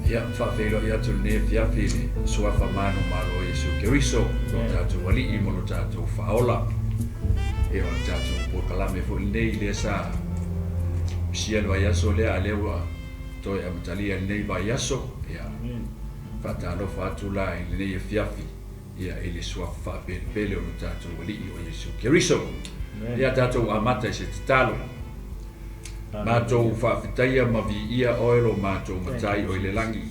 Ia, faafeiloai atu lenei afiafi i le Suafa manumalo o Iesu Keriso, lo tatou Alii ma lo tatou Faaola. Ia, o le tatou polokalame foi lenei lea sa misia le vaiaso lea, a lea ua toe amatalia i lenei vaiaso. Ia, faatalofa atu la i lenei afiafi, ia, i le Suafa faapelepele o lo tatou Alii o Iesu Keriso. Ia, tatou amata i se tatalo. Matou faafetaia ma viia Oe lo matou Matai o i le lagi,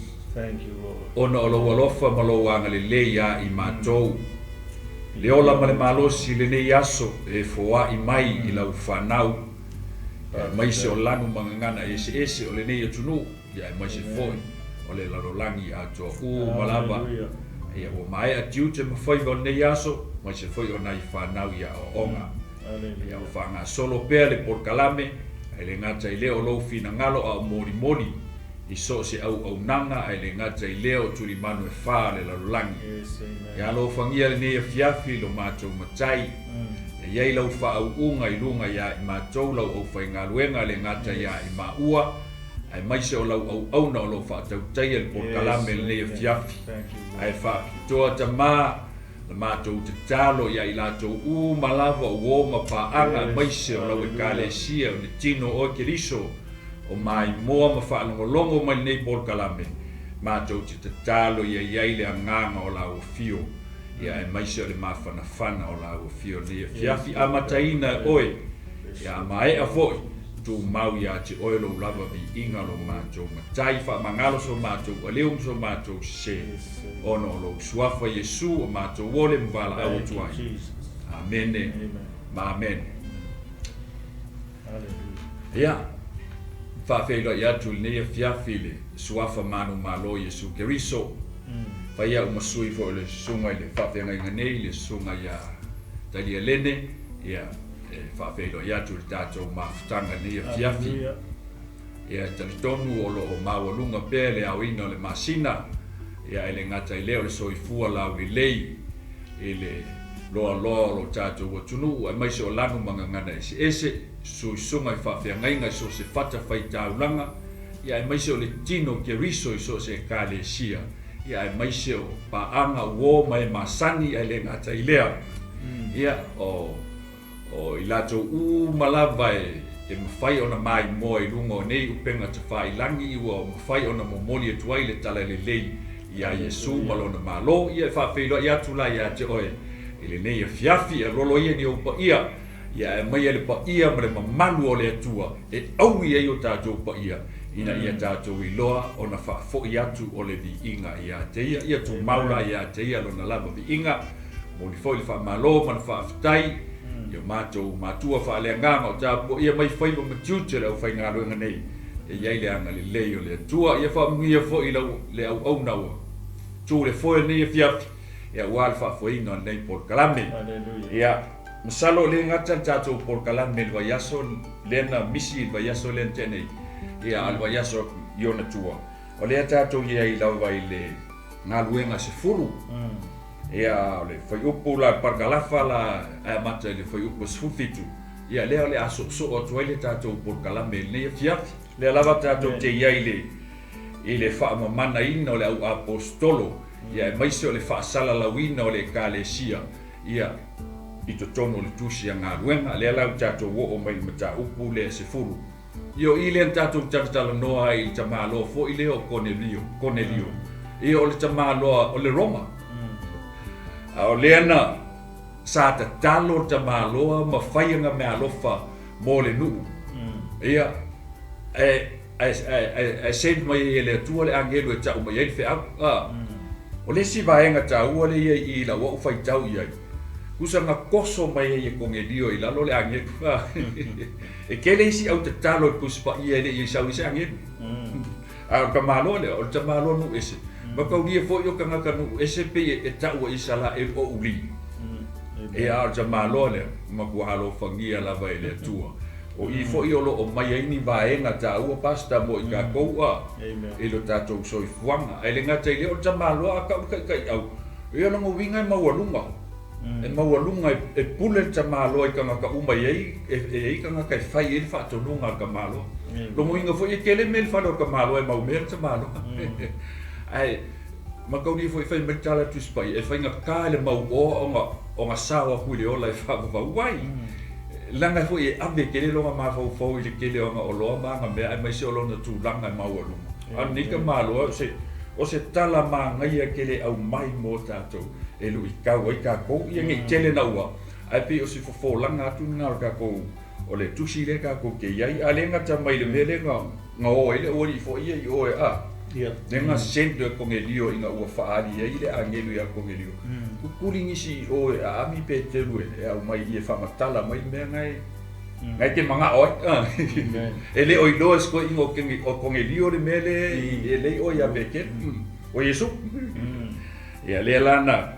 ona o Lou alofa ma Lou agalelei ia i matou, le ola ma le malosi i lenei aso e foai mai i Lau fanau, aemaise o lanu ma gagana eseese o lenei atunuu, aemaise foi o le lalolagi atoa uma lava. Ia ua maea tiute ma faiva o lenei aso, aemaise foi o nai fanau i aoaoga. Ia o faagasolo pea le polokalame, ae le gata i lea o lou finagalo a o molimoli i so o se auaunaga, ae le gata i lea o tulimanu e fa o le lalolagi. Ia alofagia lenei afiafi i lo matou Matai, ia i ai lau faauuga i luga iā i matou lau aufaigaluega, le gata iā i maua, aemaise o lau auauna o lo o faatautaia le polokalame lenei afiafi. Ae faapitoa Tama, Na matou tatalo ia i latou uma lava o uo ma paaga aemaise o lau Ekalesia o le Tino oe Keriso o maimoa ma faalogologo mai lenei polokalame, matou te tatalo ia i ai le agaga o lau afio, ia aemaise o le mafanafana o lau afio lenei afiafi amataina e oe, ia a maea foi, tumau ia te oe lou lava viiga lo matou Matai, faamagalo so matou aleu ma so matou sese. Ona o lou Suafa Iesu o matou ole ma valaau atu ai. Amene ma amene. Ia, faafeiloai atu i lenei afiafi i le Suafa manumalo Iesu Keriso. Fai au ma sui foi o le susuga i le faafeagaiga nei, le susuga ia Talialene. Ia, e faafeiloai atu i le tatou mafutaga i lenei afiafi. Ia, e talitonu o lo o maualuga pea le aoina o le masina, ia, e le gata i lea o le soifua laulelei i le loaloa o lo tatou atunuu, aemaise o lanu ma gagana eseese, suisuga i faafeagaiga i so o se fatafaitaulaga, ia, aemaise o le tino Keriso i so o se Ekalesia, ia, aemaise o paaga uo ma e masani, ae le gata i lea, ia, o. O i latou uma lava e mafai ona maimoa i luga o nei upega tafailagi ua mafai ona momoli atu ai le talalelei iā Iesu ma Lona Malo. Ia e faafeiloai atu la ia te oe i lenei afiafi, e lolo ia ni ou paia, ia ae aumaia le paia ma le mamalu o le Atua e aui ai o tatou paia, ina ia tatou iloa ona faafoi atu o le viiga ia te Ia. Ia tumau la ia te Ia Lona lava viiga. Momoli foi le faamalo ma le faafetai i o matou matua faaleagaga o tapuaia mai faiva ma tiute o le aufaigaluega nei e i ai le agalelei o le Atua. Ia faamanuia foi i lau le auauna ua tu le foe lenei afiafi aua le faafoeina o lenei polokalame. Ia, masalo o lea e gata le tatou polokalame i le vaiaso lea na misi i le vaiaso lea na tea nei, ia a o le vaiaso i ona tua, o lea tatou i ai lava i le galuega 10. Ia, o le fuaiupu la, parakalafa la e amata i le fuaiupu 17, ia lea o le a soosoo atu ai le tatou polokalame i lenei afiafi. Lea lava tatou te i ai i le, i le faamamanaina o le au aposetolo, ia aemaise o le faasalalauina o le Ekalesia, ia, i totonu o le Tusi a Galuega. Lea la ua tatou oo mai i le mataupu lea 10. Ia o i lea na tatou talatalanoa ai i le tamaloa foi lea o Konelio, Konelio. Ia o le tamaloa o le Roma. A o lea na sa tatalo le tamaloa ma fai ana meaalofa mo le nuu. Ia, ae, ae, ae, ae send mai ai e le Atua le agelu e tau mai ai le feau. A. O le isi vaega taua lea i ai i i lau au faitau i ai, tusa na toso mai ai e Konelio i lalo le agelu. E tele isi au tatalo i le Tusi Paia e le i sau ai se agelu. A o le tamaloa lea, o le tamaloa nuu ese. Mataulia foi o tagata nuu ese pei e tau ai Isalaelu o Uli. Ia, a o le tamaloa lea, matua alofagia lava e le Atua. O i foi o lo o mai ai ni vaega taua, Pastor, mo i tatou a, i lo tatou soifuaga. Ae le gata i lea, o le tamaloa a tau le taitaiau, ia o lona uiga e maualuga. E maualuga e pule le tamaloa i tagata uma e i ai, e i ai tagata e fai ai le faatonuga a le tamaloa. Logoina foi e tele mea i le fale o le tamaloa e maumea le tamaloa. Ae mataulia foi fai mai le tala a le Tusi Paia, e faigata i le mauoa ona, ona sao atu i le ola e faavavau ai. Leaga foi e ave tele lona mafaufau i le tele o ana oloa ma ana mea aemaise o lona tulaga e maualuga. A o lenei tamaloa o se, o se tala manaia tele e aumai mo tatou e luitau ai tatou, ia nei tele naua, ae pei o se fofolaga atu lena o le tatou, o le tusi lea tatou te i ai. A le gata mai le mea lea na, na o ai le aualii foi ia i o e a, lea na send e Konelio ina ua faaali ai le agelu ia Konelio, tutuli nisi i o e aami Peteru e aumai i e faamatala mai le mea na e, na e te manao ai. E le o iloa e si toeaina o Konelio le mea lea e lei oe ia Peteru, o Iesu. Ia lea la na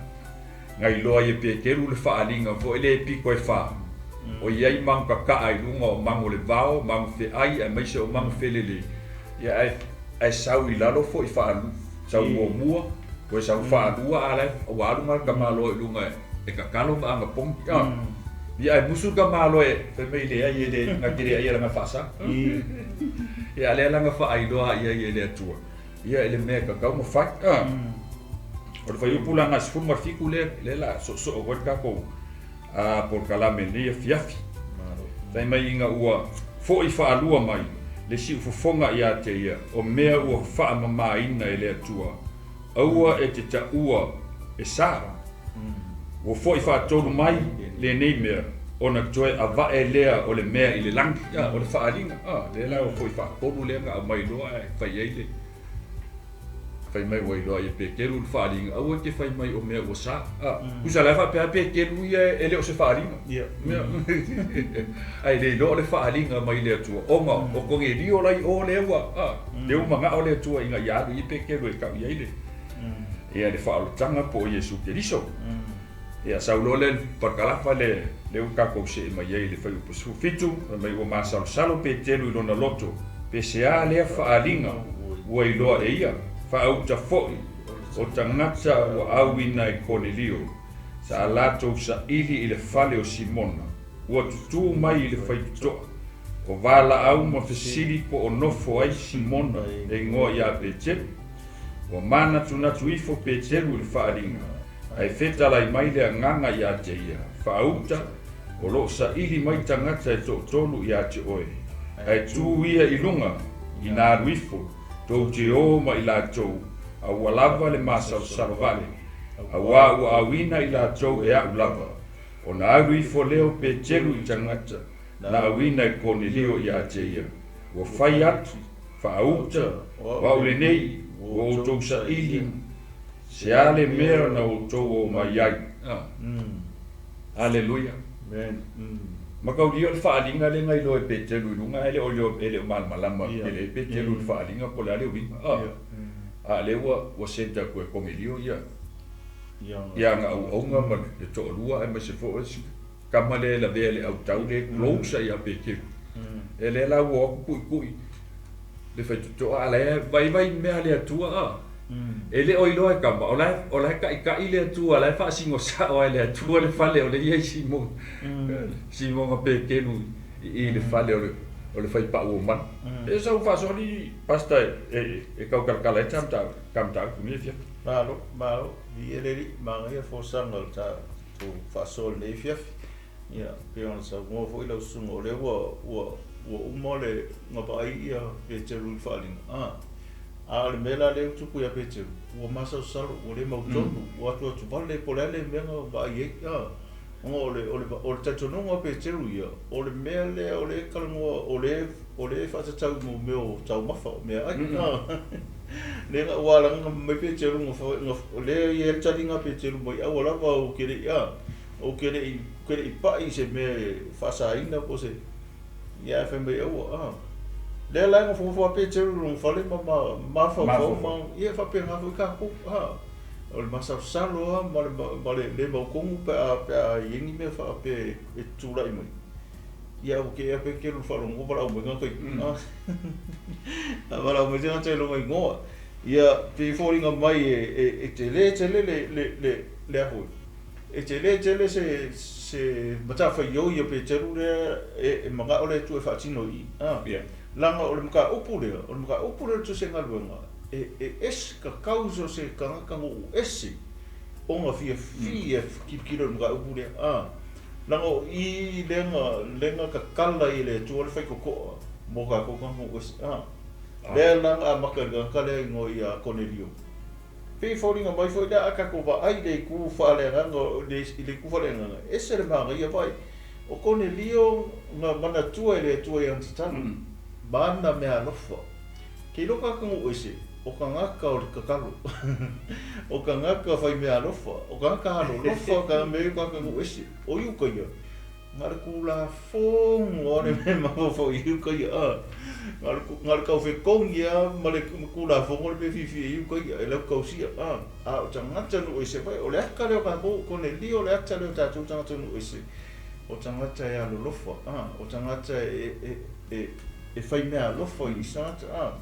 na iloa ai e Peteru le faaaliga foi lea e pito e fa, o i ai manu kakaa i luga o manu o le vao, manu feai aemaise o manu felelei, ia ae ae sau i lalo foi faalu, sau muamua, toe sau faalua a la e ua alu na le tamaloa i luga e tatalo ma anapogi. Ia ae musu le tamaloa e fai mai leai e le na te le aia lana faasa. Ia a lea la na faailoa i ai e le Atua. Ia i le mea e tatau ona fai. O le fuaiupu la na 17 lea, lea la soosoo atu ai le tatou polokalame i lenei afiafi. Fai mai ina ua foi faalua mai le siufofoga ia te ia o mea ua faamamaina e le Atua, aua e te taua e sa. Ua foi faatolu mai lenei mea, ona toe avae lea o le mea i le lagi, o le faaaliga. Lea la ua foi faatolu lea na aumai loa ae fai ai le fai mai ua iloa ia Peteru le faaaliga, aua e te fai mai o mea ua sa. Tusa la e faapea Peteru ia e le o se faaaliga. Ae le iloa o le faaaliga mai le Atua, ona o Konelio la i o lea ua, lea ua manao le Atua ina ia alu i ai Peteru e tau i ai le Ia le faaolataga po o Iesu Keriso. Ia sau loa lea i le parakalafa lea, lea ua tatou see mai ai i le fuaiupu 17, fai mai ua masalosalo Peteru i lona loto, pe se a lea faaaliga ua iloa e ia, faauta foi o tagata ua auina e Konelio, sa latou saili i le fale o Simona, ua tutū mai i le faitotoa o valaau ma fesili po o nofo ai Simona e igoa ia Peteru. Ua manatunatu ifo Peteru i le faaaliga, ae fetalai mai le Agaga ia te ia, Faauta, o lo o saili mai tagata e toatolu ia te oe, ae tu ia i luga, ina alu ifo, tou te o ma i latou, a ua lava le masalosalo vale, auā ua auina i latou e aʻu lava. Ona alu ifo lea o Peteru i tagata na auina e Konelio ia te ia, Ua fai atu, faauta, o au lenei, ua outou saili, se a le mea na outou o mai ai. Aleluia. Mataulia o le faaaliga lea na iloa e Peteru i luga, ae le o iloa, e le o malamalama tele ai Peteru i le faaaliga po o le a le uiga. A o lea ua, ua send atu e Konelio ia, ia ana auauna ma le toalua aemaise foi o isi tama lea e lavea i le autau lea e close ai ia Peteru. Ia lea la ua o atu tuitui le faitotoa a la e vaivai mea a le Atua a. E le o iloa e tama o la e, o la e taitai le Atua, o la e faasino sao lava e le Atua le fale o lea e i ai Simona, Simona Peteru i i le fale o le o le faipau o manu. E sau faasoa alii pastor e e tau talatala ai ta mataupu i lenei afiafi. Malo, malo, viia le Alii, manaia folasaga o le tatou faasoa i lenei afiafi. Ia, pei ona saunoa foi lau susuga, o lea ua, ua, ua uma le, na vaai ia Peteru i le faaaliga, a, a o le mea la lea ua tupu ia Peteru, ua masalosalo, ua le mautonu, ua atuatu vale po o le a le mea na vaai ai, a, ona o le, o le, o le talitonuga o Peteru ia, o le mea lea o lea e talanoa, o lea, o lea e faatatau i mo mea o taumafa, o meaai, a. Lea na ua alaga mai Peteru na, na, lea e i ai le taliga a Peteru mai aua lava ou te le i, a, Ou te le i, ou te le i pai i se mea e faasaina po o se, ia ae fai mai aua, a. Lea la e nofonofo lava Peteru i lona fale ma ma mafaufau ma, ia e faapena foi tatou, a. O le masalosalo lava ma le ma le le mautonu pe a pe a i ai ni mea faapea e tulai mai. Ia ua tea Peteru i le faalogo valaau mai tagata i, a. Valaau mai tagata i lona igoa. Ia pei e foliga mai e tele tele le le le a foi. E tele tele se matafaioi a Peteru lea e mana'o le Atua e faatino i i. A. Leaga o le mataupu lea, o le mataupu lea o le tusigaluega, e ese tatau so o se tagata nuu ese ona fiafia e tilotilo i le mataupu lea. A. Leaga o i lea na, lea na tatala ai e le Atua le faitotoa mo tatou tagata nuu ese. A. Lea la na amata i le tagata lea igoa ia Konelio. Pei e foliga mai foi lea a tatou vaai i le itu faaleagaga, i le itu faaleagaga, e ese le manaia vai. O Konelio na manatua e le Atua i ana tatalo, ma ana meaalofa. Ke iloa tagata nuu ese, o tagata o le tatalo, o tagata fai meaalofa, o tagata alolofa, ka mea tagata nuu ese. O Iuta ia, Na o le Tulafono lava le mea e mafaufau i uka ia, a. Na o le tau fetogi lava ma le Tulafono le mea e fiafia i uka ia, e lau tausia, a. A o tagata nuu ese mai, o le ata lea o tatou, o Konelio o le ata lea o tatou tagata nuu ese, o tagata e alolofa, a, o tagata e fai meaalofa i isi tagata, a.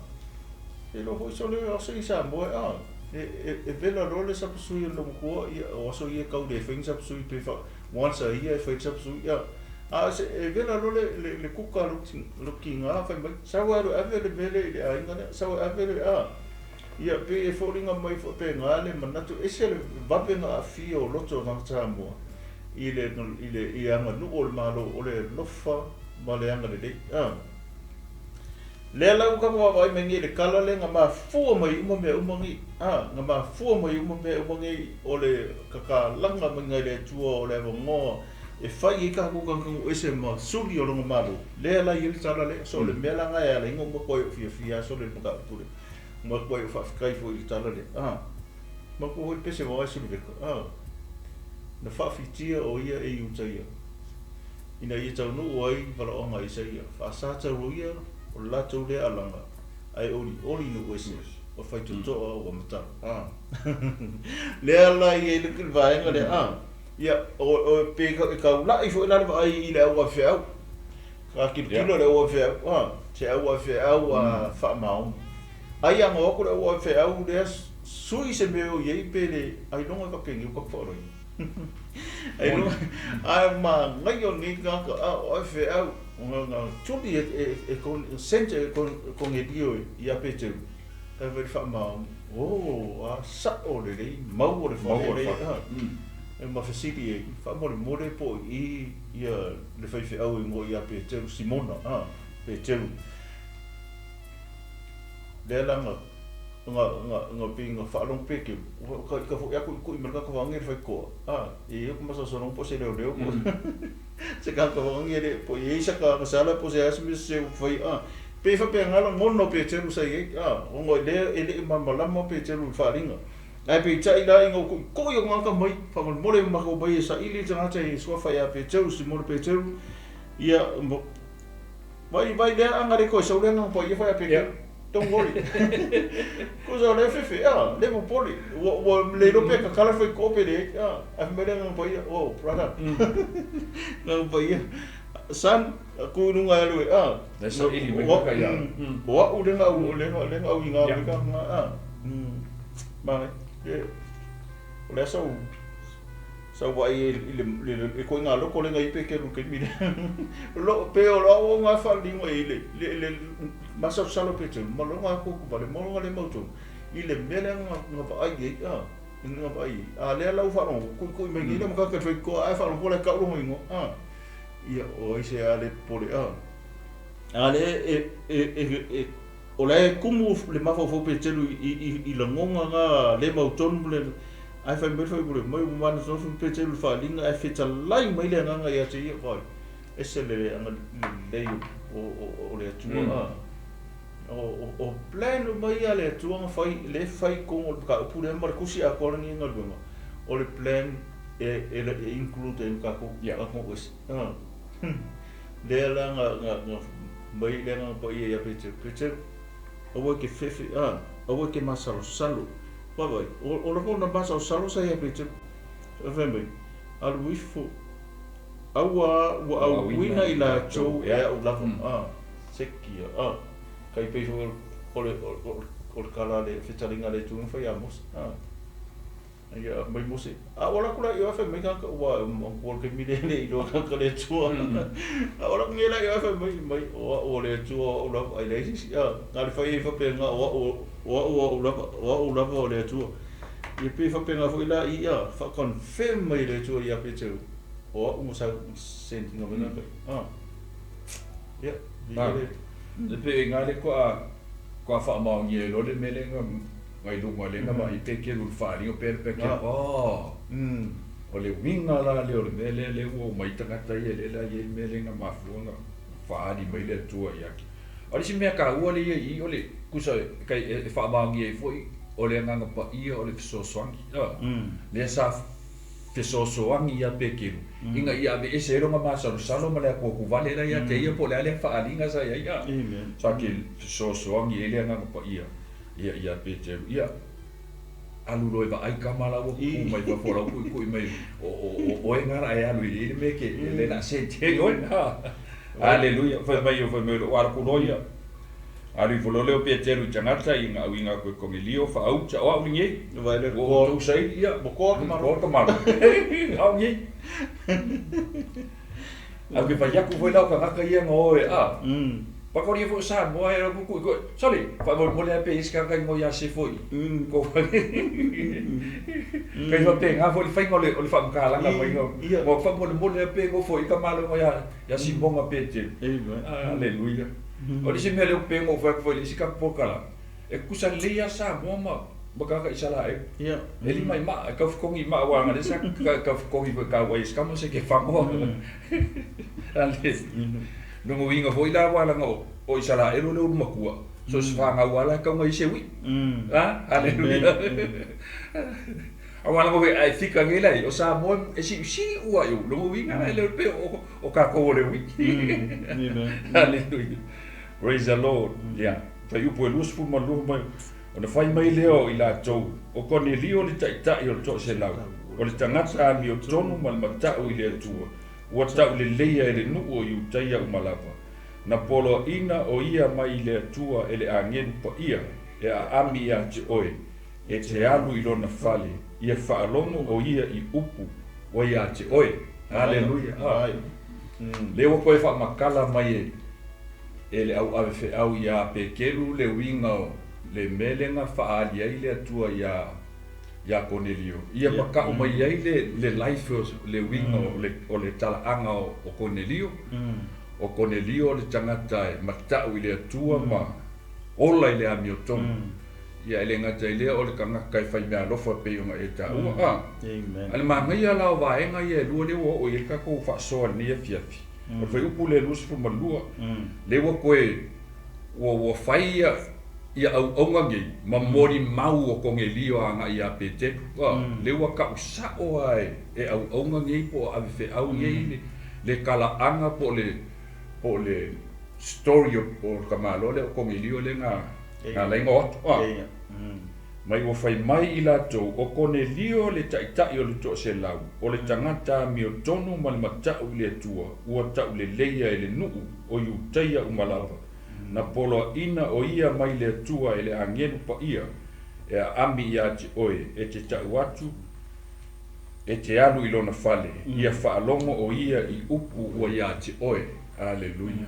E iloa foi sole aso i Samoa, a, e vela loa le sapasui o le loomatua, ia, o aso ia e tau le fai ni sapasui pe fa, Once a ia e fai sapsui a a se e vela loa le le kuka a lou tiga fai mai sau e alu e ave le mea lea i le aiga lea sau e ave le a ia pei e foliga mai faapena le manatu ese le vave na aafia o loto o tagata Samoa i le i le i aganuu o le Malo o le alofa ma le agalelei a. Lea la ua tatou vaavaai mai nei i le tala lea na mafua mai uma mea uma nei, a, na mafua mai uma mea uma nei o le tatalaga maiga e le Atua o le avanoa e fai ai tatou tagatanuu ese ma suli o Lona Malo. Lea la e i ai le tala lea. So o le mea la lena e ala ai ona ou matuai ou fiafia lava sole i le mataupu lea. Matuai ou faafetai foi i le tala lea. A, manatua foi le pese vaoa e Suluveka, a, na faafitia o ia e Iutaia. Ina ia taunuu ai valaoaga a Isaia, faasatauroia o le latou lea alaga, ae olioli nuu ese, o faitotoa ua matala. A. Lea la e i ai le vaega lea, a. Ia, o, pe e taulai foi la le vaai i le au avefeau. A tilotilo i le au avefeau, a, se au avefeau a faamaoni. Ai a go atu le au avefeau lea sui se mea o i ai pe le ailoga ka peni o ka whaoroi. Ae manaia o lenei tagata, a o faifeau, na tuli e sent e Konelio ia Peteru, kai fai le faamaoni, oh, a sa'o lelei, maua le fale lea, e ma fesili ai, faamolemole po o i i ia le faifeau e igoa ia Peteru, Simona, a, Peteru. Lea la na nga nga nga pei nga faalogo Peteru, ua ka ika foʻi a kuʻikuʻi ma le tagata faagagi le faitotoa, a, e i ai ku masalosaloga po o se leoleo po se tagata faagagi e le po o i ai saka agasala po o se a se mea sese ua fai, a, pei e faapena lagona o Peteru sa i ai, a, ona lea e le i malamalama Peteru i le faaaliga. Ae peitai la ina ua kuʻikuʻi o tagata mai, faamolemole matou mai e saili le tagata e suafa ia Peteru, Simona Peteru, ia, Vai vai lea aga le toe sau le agaga paia fai a Peteru. Don't worry. Kusa o lea fefe, a, le popole. Ua, ua le iloa pe kakala le faitotoa pe leai. A, ae fai mai le agaga paia, oh, brother. Agaga paia, son, tu i luga e alu e, a. Le saili mai kaka ia. O au le gau, le le gau i ngā mai ka ngā, a. Mai, o le aso Sa ou vaai i le, le, le koiga loko le ngai Peteru i le taimi lea. Lo, pe o lo au nga faaliliga i le, le, le masalosalo o Peteru, ma lona atu atu vale, ma lona le mautonu, i le mea lea na, na vaai i ai, a, na vaai i ai. A lea la ua faalogo, kuʻikuʻi mai nei le makaka i le faitotoa, ae faalogo la e kau lona igoa, a. Ia, o ai se a le popole, a. A lea e, e, e, e, o la e kumu le mafaufau o Peteru i, i, i lagona na le mautonu le, Ae fai mai le faipule, mai ua manatu Peteru i le faaaliga ae fetalai mai le Agaga ia te ia, vaai, ese le agalelei o le Atua. A o plan uma ia a le Atua na fai, lea e fai i totonu o le mataupu lea ma le tusi atoa lenei galuega, o le plan e include ai ma tatou atunuu ese. Lea la na mai le Agaga Paia ia Peteru, Peteru, aua e te fefe, aua e te masalosalo. Vaavaai, o lagona masalosalo sa ia Peteru, fai mai, Alu ifo, aua ua auina i latou e au lava, a, seki ia, a, kai pei foi o le, o le tala a le fetalaiga a le Atua na fai ia Mose, a. Ia mai Mose. A ua alu atu la i o ae fai mai tagata ua matua i le taimi lea e le i iloa tagata le Atua. A ua alu atu nei la i o ae fai mai, mai o au o le Atua o au lava, ai leai se isi. A, na o le fai ai faapena o au o au o au lava, o au lava o le Atua. Ia pei e faapena foi la i ia, faa-confirm mai e le Atua ia Peteru, o au na sau send ina mai tagata ia. A, ia, viia le. E pei o i ina lea faatoa faamaonia ai loa le mea lea na i luga lea na vaai Peteru i le faaaliga pea le Peteru, oh, o le uiga la lea o le mea lea lea ua omai tagata ia lea la e i ai le mea lea na mafua ona faaali mai le Atua ia te. A o le isi mea taua lea e i i o le tusa e faamaonia ai foi o le Agaga Paia o le fesoasoani, lea sa fesoasoani ia Peteru ina ia aveese ai lona masalosalo ma le atuatuvale la ia te ia po o le a lea faaaliga sa i ai, sa te fesoasoani ai le Agaga Paia ia ia Peteru, ia alu loa e vaai tama la ua tupu mai fafo la ua tuitui mai o oe na la e alu i le mea ke le la se te oe. Aleluia. Fai mai fai mai o alu loa ia. Alu ifo loa lea o Peteru i tagata i nga uiga atu e Konelio faauta o au lenei. Vai le Ua outou saili ia. Mo koa ka malo. Koa ka malo. Au nei. Au ke fai atu foi la o tagata ia nga oe a. Pakaria foi o Samoa e rau kui koe. Sorry, faamolemole lava pe i ai se tagata ingoa ia Sefo i. Ko Kai faapena foi le faiga o le o le faamatalaga maiga. Ua faamolemole lava pe nofo i ka malo ia ia Simona Peteru. Aleluia. O le isi mea lea ou pe na ou fai atu foi i le isi tatou polokalame, e tutusa lelei lava Samoa ma ma tagata Isaraelu. E lima i maa, e tau fetogi i maa aua leaga o lea sa tau fetogi foi i taua i Esitama se Kefanoa. Aleluia. Lona uiga foi la aua leaga o Isaraelu le ulu matua, so o se fanau lava la e tatau ona i ai se ui'i. Aleluia. Aua leaga foi a e fika nei la i ai, o Samoa e siusiu lava i ou. Lona uiga la e le pei o tatou o le ui'i. Aleluia. Praise the Lord. Ia, fuaiupu e 22 mai, ona fai mai lea o i latou, o Konelio le taitai o le toaselau, o le tagata amiotonu ma le matau i le Atua, Ua tauleleia e le nuu o Iutaia uma lava. Na poloaina o ia mai i le Atua e le agelu paia e aami ia te oe, e te alu i lona fale, ia faalogo o ia i upu ua ia te oe. Aleluia! Lea ua toe faamatala mai e le au ave feau iā Peteru le uiga o le mele na faaali ai le Atua iā iā Konelio, ia makaʻu mai ai le life o le uiga o le talaaga o Konelio. O Konelio o le tagata e mataʻu i le Atua ma ola i le amiotonu. Ia e le gata i lea o le tagata e fai meaalofa e pei ona e taua. A A le manaia la o vaega ia e lua lea ua oo i ai le tatou faasoa i lenei afiafi, o le fuaiupu lea 22, lea ua toe ua fai ia ia auauna nei ma molimau o Konelio agai ia Peteru. A, lea ua tau sao lava e auauna nei po o avefeau nei le talaaga po o le po o le story o le tamaloa lea o Konelio lea na ala ai ona o atu. A, mai ua fai mai i latou, o Konelio le taitai o le toaselau, o le tagata amiotonu ma le matau i le Atua, ua tauleleia e le nuu o Iutaia uma lava. Na poloaina o ia mai le Atua e le agelu paia e aami ia te oe, e te tau atu, e te alu i lona fale, ia faalogo o ia i upu ua ia te oe. Aleluia.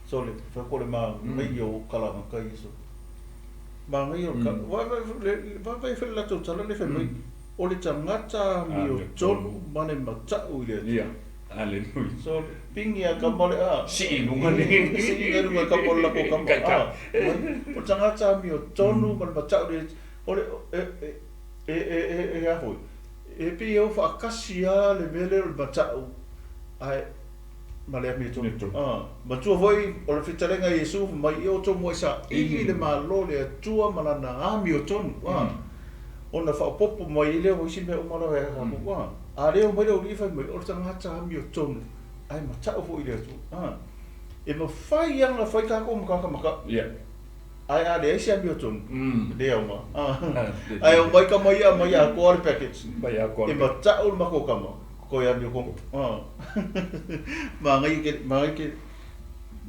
Sole, fai ko le manaia o kalaga kai so. Manaia o le vaai foi le latou tala lea fai mai, o le tagata amiotonu ma le matau i le Atua. Aleluia. So, pingi a kama le a. Sii i luga le. Sii i luga kama o le lako kama. A. O le tagata amiotonu ma le matau le, o le, e, e, e, e, e a foi. E pei e o faatasi lava le mea lea o le matau ae ma le amiotonu. A. Matua foi o le fetalaiga a Iesu fai mai, e outou muai saili le Malo o le Atua ma lana amiotonu. A. Ona faaopoopo mai ai lea o isi mea uma lava e tatou. A. A lea omai le aualii fai mai, o le tagata amiotonu, ae matau foi i le Atua. A, e mafai lava ona fai tatou ma tagata matau. Ae a leai se amiotonu, e le aoga. A, ae omai tama ia aumai atoa le package. Aumai atoa le package. E matau le matou tama, toe amiotonu. A, manaia tele, manaia tele.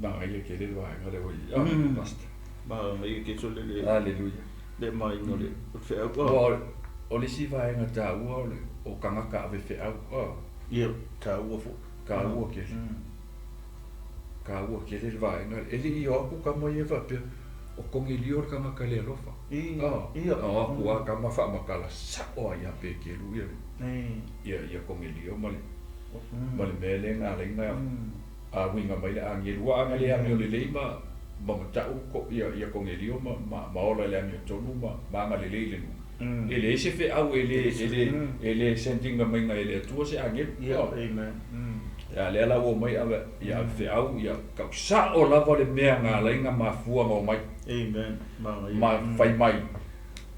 Manaia tele le vaega lea ua i ai. Pastor. Manaia tele le. Aleluia. Le aumaiga o le feau. Aua O le isi vaega taua o le o tagata ave feau a. Ia, taua foi. Taua tele. Taua tele le vaega lea. E le i o atu tama ia faapea, o Konelio le tagata le alofa. Ia. Na o atu lava tama faamatala sao lava ia Peteru ia ia ia Konelio ma le ma le mea lea na ala ai ona uiga mai le agelu. Aua ana le amio lelei ma ma matau ia ia Konelio ma ma ma ola i le amiotonu ma ma agalelei i le nuu, e leai se feau e le e le e le send ina mai e le Atua se agelu. A lea la ua omai ave ia ave feau ia tau sao lava le mea na ala ai ona mafua ona omai. Ma fai mai,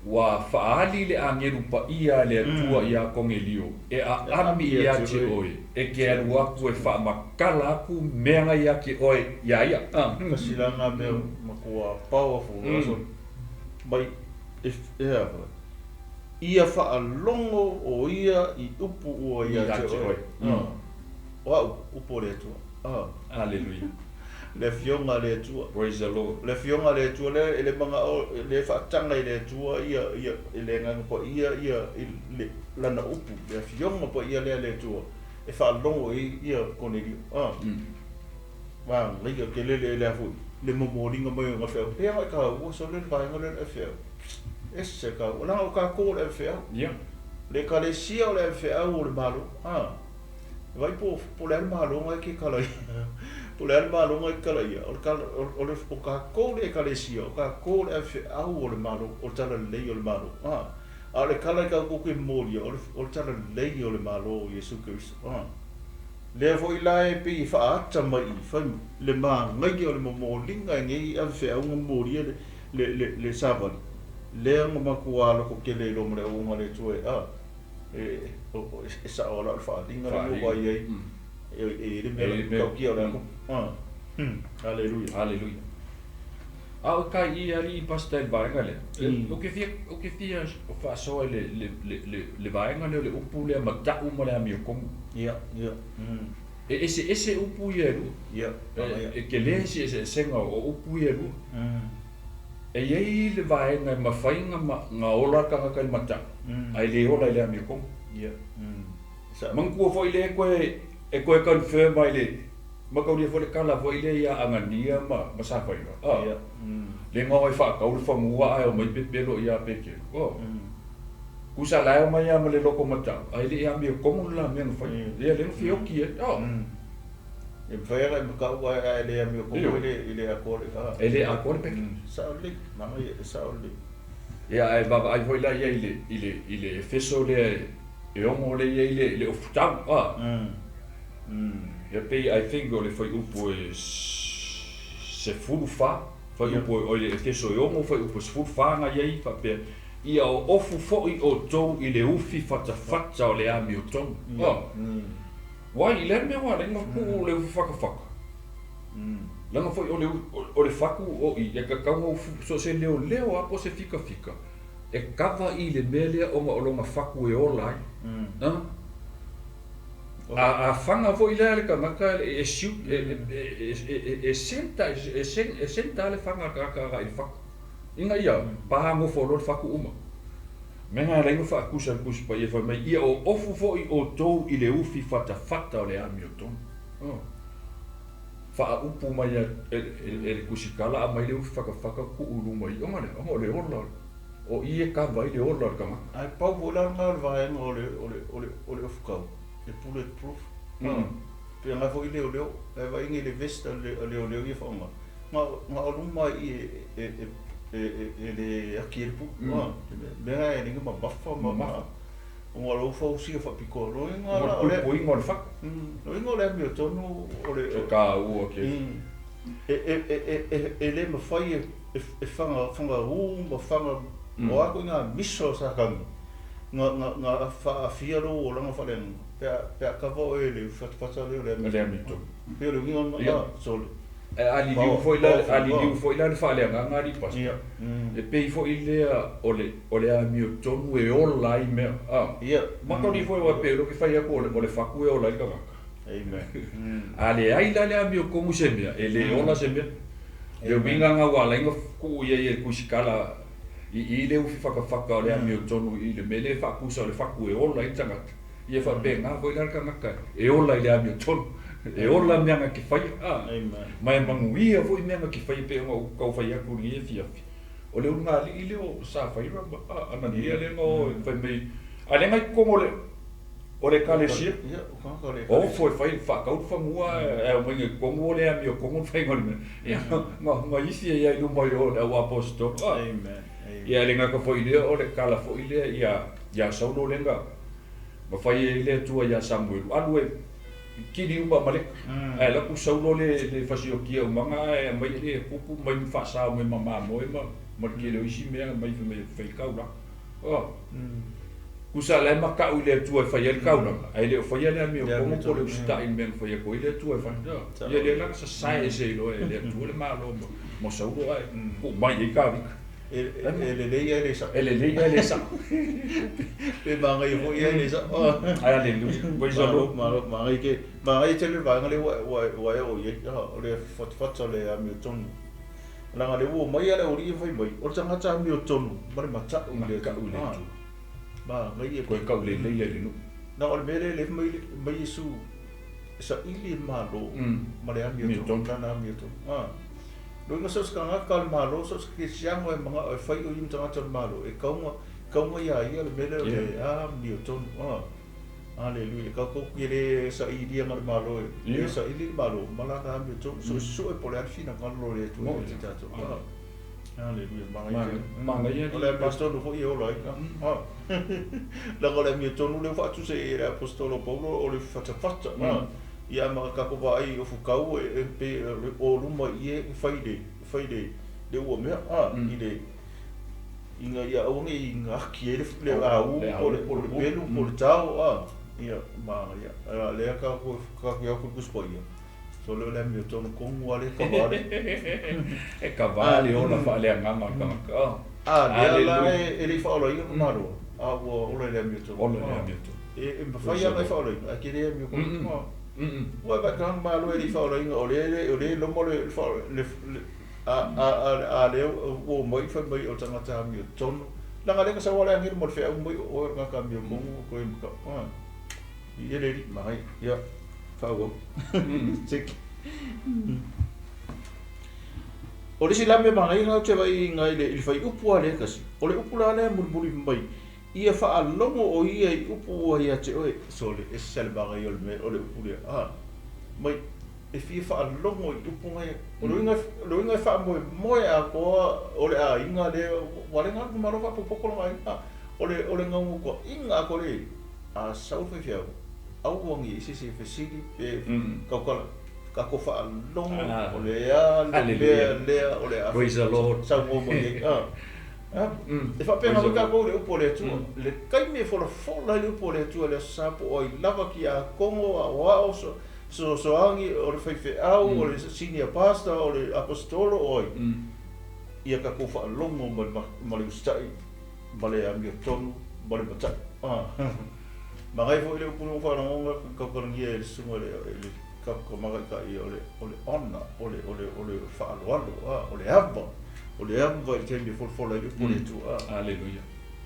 Ua faaali le agelu paia a le Atua iā Konelio e aami ia te oe, e te alu atu e faamatala atu mea na ia te oe iā ia. Tasi la lena mea matua powerful mai e a foi ia faalogo o ia i upu ua ia te oe. O a upu? Upu o le Atua. Aleluia. Le Afioga a le Atua. Praise the Lord. Le Afioga a le Atua lea e le manao lea e faataga i le Atua ia ia i le Agaga Paia ia i le Lana upu, le Afioga Paia lea a le Atua e faalogo ai ia Konelio. Manaia tele le le a foi le momoliga mai o feau. E agai taua sole le vaega lea o le feau. Ese taua. Leaga o tatou o le feau. Le Ekalesia o le feau o le Malo. Vai po po le a le malo na e ke kala ia. Po le a le malo na e ke kala ia. O le kala o le o tatou le Ekalesia, o tatou o le feau o le Malo, o le talalelei o le Malo. A o le kala i tatou ke molia, o le o le talalelei o le Malo o Iesu Keriso. Lea foi la e pei e faaata mai i fai le manaia o le momoliga e nei ave feauga molia le le le le savali lea na matua lototele ai loa ma le auauna a le Atua e a e e sao la o le faaaliga lea ua vaai ai e e i ai le mea E tautia o le atoa. Haleluia. Haleluia. A o kai i alii pastor i le vaega lea, ou te fia ou te fia faasoa i le le le le le vaega lea o le upu lea matau ma le amiotonu. Ia, ia. E eseese upu ia e lua. Ia, E tele se eseesega o upu ia e lua. E i ai le vaega e mafai ona ona ola le tagata i le matau, ae le ola i le amiotonu. Ia. Manatua foi lea e toe e toe confirm ai le mataulia foi le tala foi lea ia Anania ma ma Safaira, a le na o e faatau le fanua ae omai pepelo ia Peteru, a tusa la e omai lava ma le loto matau ae le i amiotonu le la mea na fai. Ia lea na feoti ai, a. E mafai ona e matau ae ae le amiotonu i le i le atoa le a. E le atoa le package. Sao lelei, manaia e sao lelei. Ia ae vaavaai foi la i ai i le i le i le Efeso lea e 6 lea e i ai le le ofutau, a. Ia pei I think o le fuaiupu e 14, fuaiupu o le Efeso e 6 fuaiupu e 14 na i ai faapea, Ia oofu foi outou i le ufi fatafata o le amiotonu. A. Wai, i le a le mea ua ala ai ona tuu le ufi fatafata? Leaga foi o le o le fatu o i, e tatau ona ufu so o se leoleo lava po o se fikafika e kava i le mea lea ona o lona fatu e ola ai. A? A a faga foi lea le tagata e shoot e e e e senta e senta lava le faga a le tagata agai i le fatu ina ia pa nofo loa le fatu uma. Mea na ala ai ona faatusa le Tusi Paia fai mai, Ia oofu foi outou i le ufi fatafata o le amiotonu. Faaupu mai e le tusitala aumai le ufi fatafata tuu i luma i ona lea, ona o le ola, o i e kava ai le ola o le tagata. Ae pau foi la lena o le vaega o le o le o le o le ofutau, e bullet proof. Pei ona foi leoleo, ae vaai nei i le vest a leoleo ia e faaaoga, na na o luma i e e e le aki ai le pulu. Le mea lena e ala ai ona mamafa ma ona o lou fausia faapitoa. Lona uiga la o le puipuiga o le fatu. Lona uiga o le amiotonu o le E taua tele. E e le mafai e faga fagaū ma faga o a ituaiga miso a Satani na na na faaafia lou olaga faaleagaga pe a pe a kava oe e le fatafata lea o le amiotonu. Pei o le uiga lena sole. E aliliu foi la, aliliu foi la le faaleagaga alii pastor. E pei foi lea o le o le amiotonu e ola ai mea, a. Mataulia foi aua e pei o lea ou te fai atu o le o le fatu e ola ai le tagata. A leai la le amiotonu i se mea, e le ola se mea. Le uiga lena ua ala ai ona tuu i ai e le tuisikala I i le ufi fakafaka o le amiotonu i le mea lea e faakusa o le faku e ola ai le tagata, ia faapena foi la le tagata e ola i le amiotonu, e ola mea na te faia, a, ma e manuia foi mea na te faia pei ona ou tau fai atu i lenei afiafi, o le ulugalii lea o Safaira ma Anania lea na o e fai mai, a o lea na i totonu o le o le Ekalesia, ofo e fai, faatau le fanua ae aumai i totonu o le amiotonu le faiga o le mea. Ia, na ifi ai lava i luma o le au aposetolo. Ia, e le gata foi i lea, o le tala foi lea ia Saulo lea na fai ai le Atua ia Samuelu, alu e kili uma Amaleka. Ae alu atu Saulo le fasiokia umaga ae aumai le kupu mai ma faasao mai ma mamoe ma le tele o isi mea aumai fai mai e fai le taulaga. Tusa la e matau i le Atua e fai ai le taulaga, ae le o faia le amiotonu po o le usitai i le mea na fai atu ai le Atua e fai. Ia lea la na sasae ese ai loa e le Atua le malo ma Saulo ae tuu mai ai Tavita. E lelei ae le sao. E lelei ae le sao. Pe manaia foi ae le sao. Aleluia. Praise the Lord. Malo, manaia tele, manaia tele le vaega lea ua e oo i ai. O le fatafata o le amiotonu. Leaga o lea ua omai lava le aualii ia fai mai, o le tagata amiotonu ma le matau i le Atua. Manaia. Toe tauleleia i le nuu. Na o le mea lea lea fai mai Iesu e saili e le Malo ma le amiotonu, lana amiotonu. Lona uiga so o se tagata o le Malo, so o se kerisiano e manao e fai o ia ma tagata o le Malo, e kauga, kauga ia ia le mea lea o le amiotonu. Aleluia. Tatou te le sailia na o le Malo e saili le Malo ma lana amiotonu. Suesue po o le a le finagalo o le Atua ia te tatou. Aleluia. Manaia tele. Manaia. O le amiotonu foi e ola ai. Leaga o le amiotonu lea ua faatusa i ai e le Aposetolo o Paulo o le fatafata. Ia ma tatou vaai i ofutau e pei o luma i i e fai le fai le le ua mea i le ina ia aua ne i gati ai le au po o le pelu po o le tao ia manaia. A lea tatou te o atu i le Tusi Paia sole o le amiotonu tonu lava lea e kava le E kava le ola faaleagaga o le tagata. A lea la e le i faaolaina le Malo, a ua ola i le amiotonu. Ola i le amiotonu. E mafai lava ona e faaolaina, ae tele amiotonu. Ua e vaai ka Malo e le i faaolaina, o lea o lea e loma le a lea ua omai fai mai o le tagata amiotonu. Leaga o lea na sau lava le agelu ma le feau mai o oe o le tagata amiotonu, toe matau. I ele alii mai. Ia, faaauau. Seki. O le isi la mea manaia lena ou te vaai i ina i le fuaiupu lava lea e tasi, o le upu la lea e mulimuli mai, ia faalogo o ia i upu ua ia te oe. Sole, ese le manaia o le mea, o le upu lea. A, mai, e fia faalogo i upu na ia. O le uiga, o le uiga e faamoemoe atoa o le aiga lea, ua le galu malo faapopopo lona aiga. O le, o le naunautaiga atoa lea i ai, a sau le faifeau, aua ne i ese se fesili pe tautala, tatou faalogo o le a le mea lea o le a saunoa mai ai. E faapena foi tatou i le upu a le Atua. Le taimi e folafola ai le upu a le Atua i le Aso Sa po o ai lava tiakono, aoao, fesoasoani, o le faifeau, o le senior pastor, o le aposetolo, o ai, ia tatou faalogo ma le usitai ma le amiotonu ma le matai. Manaia foi le upu lea ua faalogona tautalagia e le susuga i le Tamaitai o le o le honor, o le o le o le faaaloalo, o le ava, o le ava i le taimi e folafola ai le upu a le Atua. Aleluia.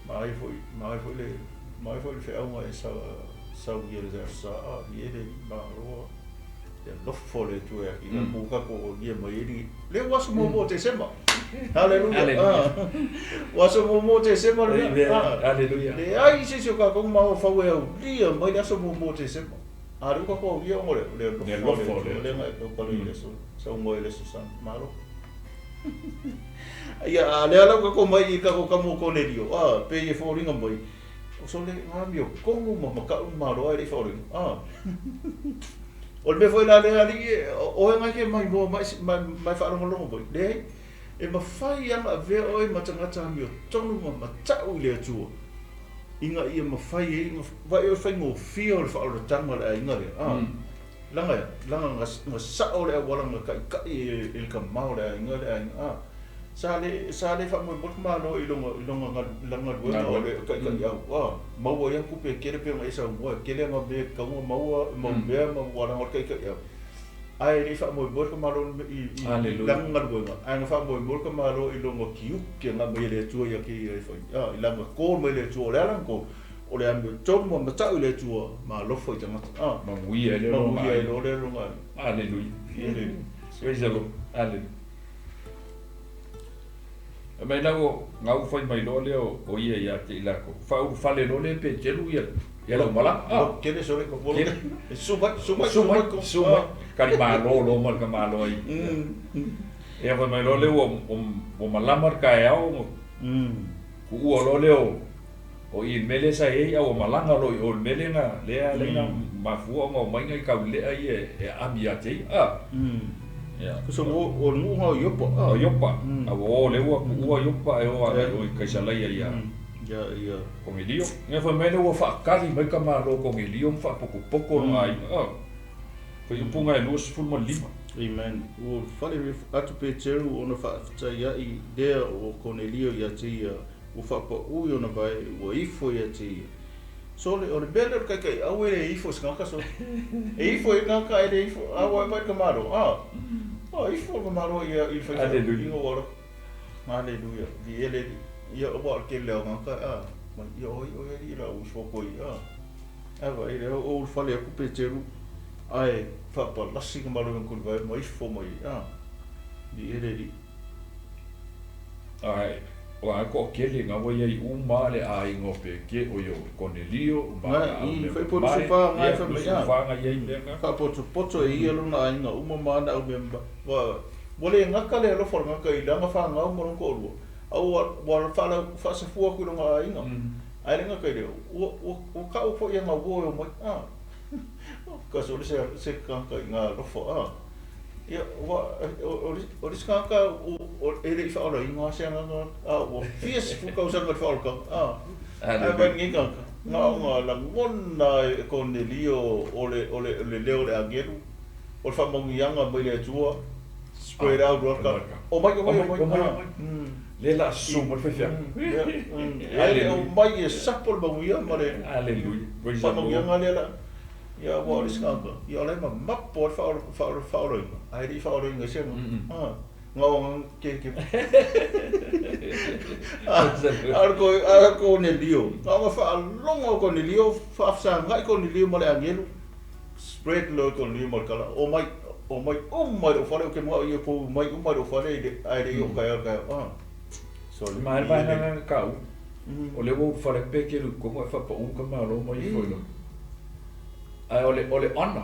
Manaia foi, manaia foi le manaia foi le feauga e sau i le Aso Sa, i le Malo. Le alofa o le Atua ia te tatou, tatou aulia mai ai le lea ua aso muamua o Tesema. Haleluia. Ua aso muamua o Tesema le mea. Haleluia. Leai se isi o tatou mafaufau e aulia mai le aso muamua o Tesema. A lea ua tatou aulia ona o le alofa o le Atua lea na e tautala i le aso, saunoa i le Aso Sa. Malo. Ia, a lea la ua tatou mai i tatou tama o Konelio, pei e foliga mai, O sole ngā amiotonu ma makaʻu le Malo ae le i faaolaina. A. O le mea foi la lea alii, oe ngai ke maimoa mai mai faalogologo mai, leai, e mafai lava ona avea oe ma tagata amiotonu ma mataʻu i le Atua, ina ia mafai ai ona vaai o le faigofie o le faaolataga o le aiga lea. A. Leaga e a? Leaga na sao le auala na taitai e le tama o le aiga le aiga. A. Sa le sa le faamoemoe le Malo i lona i lona lana galuega o le taitaiau a maua ai ana tupe e tele pei ona e saunoa e tele ana mea e tatau ona maua mau mea ma ua leaga o le taitaiau. Ae le i faamoemoe le tamaloa i lana galuega, ae na faamoemoe le tamaloa i lona tiute na aumai e le Atua ia te ia e fai, a, i lana call mai le Atua. O le a lana call? O le amiotonu ma matau i le Atua ma alofa i tagata, a. Manuia ai lea lona aiga. Manuia ai loa lea lona aiga. Aleluia. Praise the Lord. Aleluia. Fai mai la ua gau fai mai loa lea o ia ia te i lakou. Faaulufale loa lea Peteru ia ia lau malaga. Ah. Tele sole ko polo. Su mai, su mai, su mai, su mai. Kali malo lo ma ka malo ai. Ia fai mai loa lea ua ua malama le taeao. Kuua loa lea o i le mea lea sa i ai, a ua malaga loa i o i le mea lea na lea ala ai na mafua ona omai nai taulelea ia e aami ia te ia. A. Ia. So o le nuu o Iopa. O Iopa. A ua o lea ua kuua Iopa e o agai i o i Kaisalaia ia. Ia, ia. Konelio. Ia fai mai lea ua faakali mai ka Malo o Konelio ma faapokopoko lona aiga. A. Faaiupuga e 25. Amen. Ua fale atu Peteru ona faafetaiaʻi lea o Konelio ia te ia, ua faapaʻu i ona vae, ua ifo ia te ia. Sole, o le mea lea o le kaikaiʻau e le ifo i se tagata sole. E ifo i le tagata ae le ifo, a ua vaai i le tamaloa, a, a ifo le tamaloa i le faifeau, ina ua alu atu. Aleluia, viia le Alii. Ia, ua o le tele o tagata, a, mai, ia oi, oi alii la ua ifo atu ai, a. Ae vaai lea, o ulufale atu Peteru, ae faapalasi ka malo i lona tulivae ma ifo mai ai, a, viia le Alii. Ae ua toatele na ua iai uma le aiga o Peke o ia o Konelio ma ana au mea mamae, ia lusufa na iai mea na. Faapotopoto e ia lona aiga uma ma ana au mea mamae. Ua le gata le alofa o le tagata i lana fanau ma lona toalua, a ua faasafua atu i lona aiga. Ae le gata i lea, ua tau foi ia gauo e omai. Kasi o le se tagata i ngā alofa, a. Ia, ua, o le isi tagata e le i faaolaina se agaga, a ua fia sefulu tausaga i le faaolataga, a. Ae vaai i lenei tagata, na ona lagona e Konelio o le, o le, le leo o le agelu, o le faamanuiaga mai le Atua, spread out loa le tagata, omai, omai, omai, omai, omai. Lea la susu mai le faifeau. E le omai e sapo le manuia ma le Aleluia. Faamanuiaga lea la. Ia aua o le isi tagata, ia o la e mamapo lava le faaolaina, ae le i faaolaina i se aga. Gao ke ke. A o le Konelio, na ona faalogo o Konelio, faafesagai Konelio ma le agelu, spread loa Konelio ma le tala, omai, omai uma i lou fale, ou te manao ia outou omai uma i lou fale ae le i oo taeao i le taeao. Sole. Ma e vaega na kau. O lea ua ulufale atu Petelu i totonu ae faapau ka Malo ma ifo i lalo. Ae o le o le ana,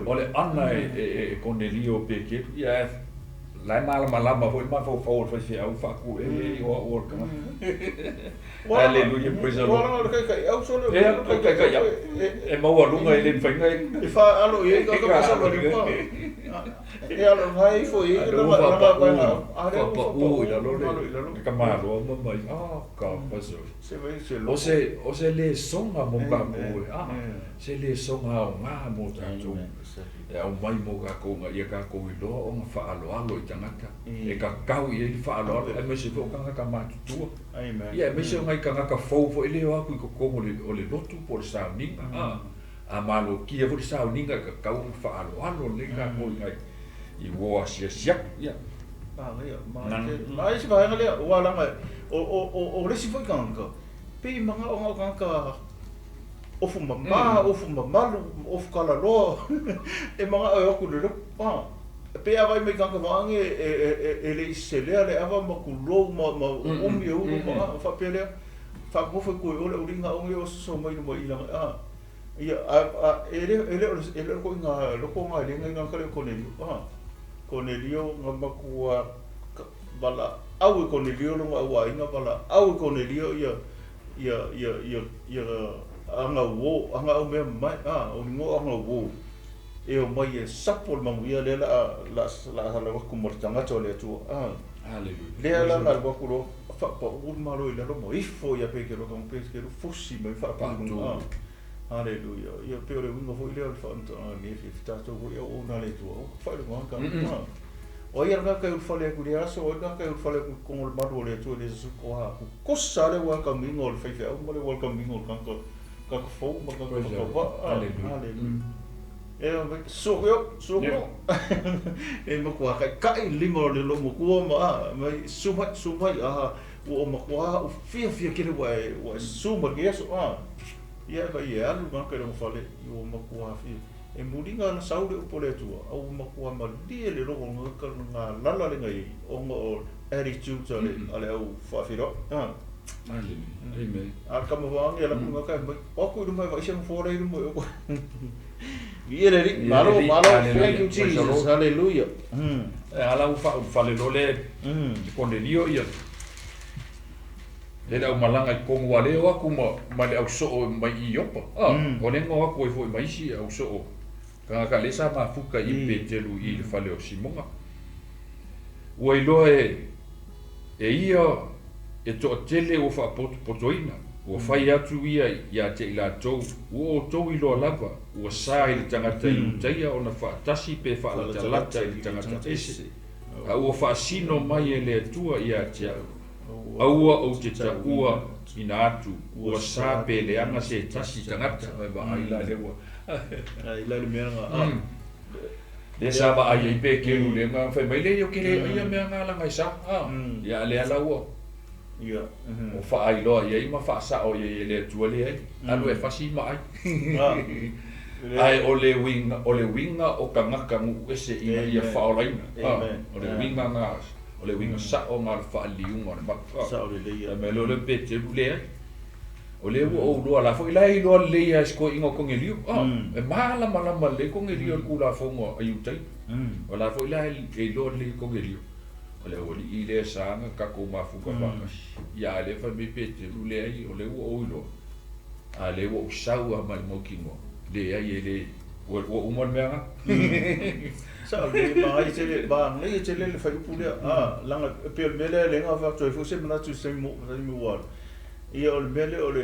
o le ana e Konelio o Petelu, ia ae la e malamalama foi le mafaufau o le faifeau faatuele o au o le tagata. Hallelujah, praise the Lord. O le kaikaiau sole o le kaikaiau. E maualuga e le mafai ona e faalo i ai ka masalo le pa. E alo ngai ifo i ai lana lana vaega a lea ua faapau i lalo le tamaloa ma mai ah ka paso. O se o se lesona mo tatou e ah se lesona aoga mo tatou e aumai mo tatou ina ia tatou iloa ona faaaloalo i tagata e tatau i ai le faaaloalo aemaise foi o tagata matutua. Ia aemaise o nai tagata fou foi lea e o atu i totonu o le lotu po o le sauniga a. A malotia foi le sauniga e tatau ona faaaloalo lelei tatou i nai i uo asiasi atu. Ia. Manaia, manaia tele. Manaia se vaega lea, aua leaga o le isi foi tagata, pei e manao na o tagata ofu mama, ofu mamalu, ofu kalaloa, e manao e o atu i le lotu. A, pei a vaai mai i tagata vaeane e le i selea le ava ma tulou ma umi e ulu ma a, faapea lea, faanofo i tua i o le auliga aoga ia o soso mai luma i lana, a. Ia, a, a, e le, e le o le, e le o le ituaiga loko lena e le nai tagata lea o Konelio. A, Konelio na matua valaau e Konelio lona au aiga, valaau e Konelio ia, ia, ia, ia, ia ana uō, ana au mea mamae, a, o ni ngoa ana uō, e omai e sapo le manuia lea la a, la a, la a alu atu ma le tagata o le Atua. A, Haleluia. lea la na alu atu loa, faapaū le Malo i lalo ma ifo ia Petelo, tau Petelo fusi mai faapū i luga. A. Haleluia. Ia pei o le uiga foi lea o le faamatalaga i lenei afiafi, tatou foi e auauna a le Atua, aua te faailoga ka. O ai a le tagata e ulufale atu i lea aso, o ai le tagata e ulufale atu i totonu o le malu o le Atua i le aso toa tutusa lava le welcome-iga o le faifeau ma le welcome-iga o le tagata, tagata fou ma le tagata matavaa. Haleluia. E suo suo e matua kaʻikaʻi le lima o le loomatua ma a mai susu mai susu mai a ua ou matua ou fiafia tele ua e ua e susu mai i lenei aso a ia e vaai e alu le tagata i lona fale ua matua fia e muliga na sau le upu a le Atua a ua matua malie le logo o le tagata galala le na i ai ona o attitudes a le a le au faafeiloai a Amen. A le tama vaeane e alu atu tagata e mai o atu i luma e vaai se nofoa la e i luma i o Viia le Alii, malo, malo, thank you Jesus, hallelujah. E ala ua faaulufale loa le Konelio ia le au malaga i totonu ua le o atu ma ma le au soo mai i Iopa. Ah, o le na o atu ai foi ma isi au soo tagata lea sa mafuta i Petelu i le fale o Simona. Ua iloa e e ia e toatele ua faapotopotoina, ua fai atu ia ia te i latou, Ua outou iloa lava, ua sa i le tagata Iutaia ona faatasi pe faalatalata i le tagata ese, a ua faasino mai e le Atua ia te au, aua ou te taua ina atu, ua sa pe leaga se tasi tagata. Vaai la lea ua. Ai la le mea na. Lea sa vaai ai Peteru lea na fai mai lea, Ou te le aia mea na laga e sa. Ia a lea la ua ua faailoa i ai ma faasao i ai e le Atua leai, alu e fasi ma ai. Ae o le uiga, o le uiga o tagata nuu ese ina ia faaolaina. O le uiga na, o le uiga sao na o le faaliliuga o le mau. Fai mai loa lea o Peteru, Leai. O lea ua ou iloa la foi la e iloa lelei lava e si toeaina o Konelio. E malamalama lelei Konelio i le Tulafono a Iutai. O la foi la e iloa lelei e Konelio, o le aualii lea sa na tatou mafuta faatasi. Ia a lea fai mai Peteru, Leai, o lea ua ou iloa, a lea ua ou sau lava ma le mautinoa, leai e le, ua uma le mea lena. Sao lelei, manaia tele, manaia tele le fuaiupu lea. Leaga e pei o le mea lea lea na avatu ai foi se manatu i se taimi ua alu. Ia o le mea lea o le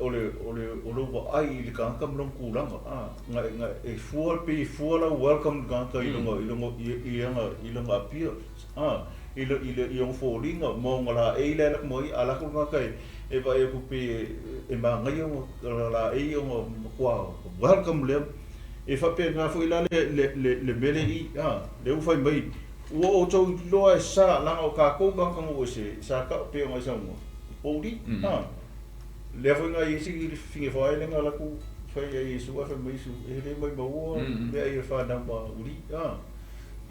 o le o le o lou vaai i le tagata ma lona tulaga a na na e fua pei e fua lau welcome i le tagata i lona i lona i i ana i lona appearance a i le i le i ona foliga ma ona laei la e alu atu ma ia a alu atu le tagata e e vaai atu pei e e manaia ona laei ona matua welcome lea. E faapena foi la le le le le mea lea i i a lea ua fai mai Ua outou iloa e sa, leaga o tatou tagata nuu ese, sa tau pei ona e saunoa, pouli, a. Lea foi na i ai si fine foae lea na alu atu fai ia Iesu ae fai mai Iesu, e le maimauina mea ia fanau ma uli, a.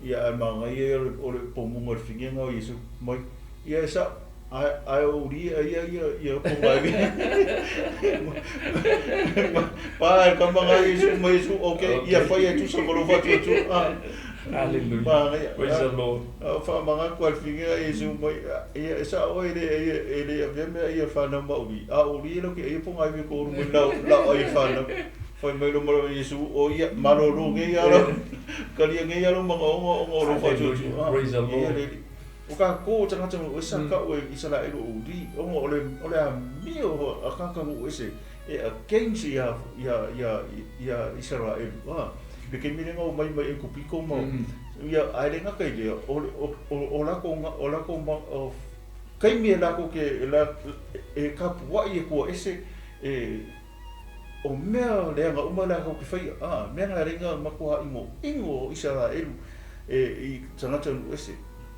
Ia ae manaia ia o le pomuga o le fine na o Iesu mai, ia e sao, ae, ae o uli ia ia ia ia poga e Pa e kama nga Iesu mai Iesu, okay, ia fai e tusa ma lou faatuatua, a. Hallelujah. Manaia. Praise the Lord. A faamagatu lava i le fine Iesu mai, ia e sao oe e le e le avea mea ia fanau ma uli, a o uli e lau ke aia po ngai ve ko mai lau lau ai fanau. Fai mai lo malo Iesu, o ia malolo nei ala. Kalia nei ala manaoga ona o lou faatuatua. Praise the Lord. Ia le O kākou o tagata nuu ese sa kau e Isaraelu o uli, ona o le o le amio a kāka nuu ese e against ia ia ia ia Isaraelu a le taimi lea na omai mai Aikupito ma ia ae le gata i lea o le o o lakou o lakou ma o taimi e lakou ke e la e kapuaʻi e kua ese e o mea leaga uma lakou ke faia a mea na lenga matua ʻinoʻino o Isaraelu e i tagata nuu ese.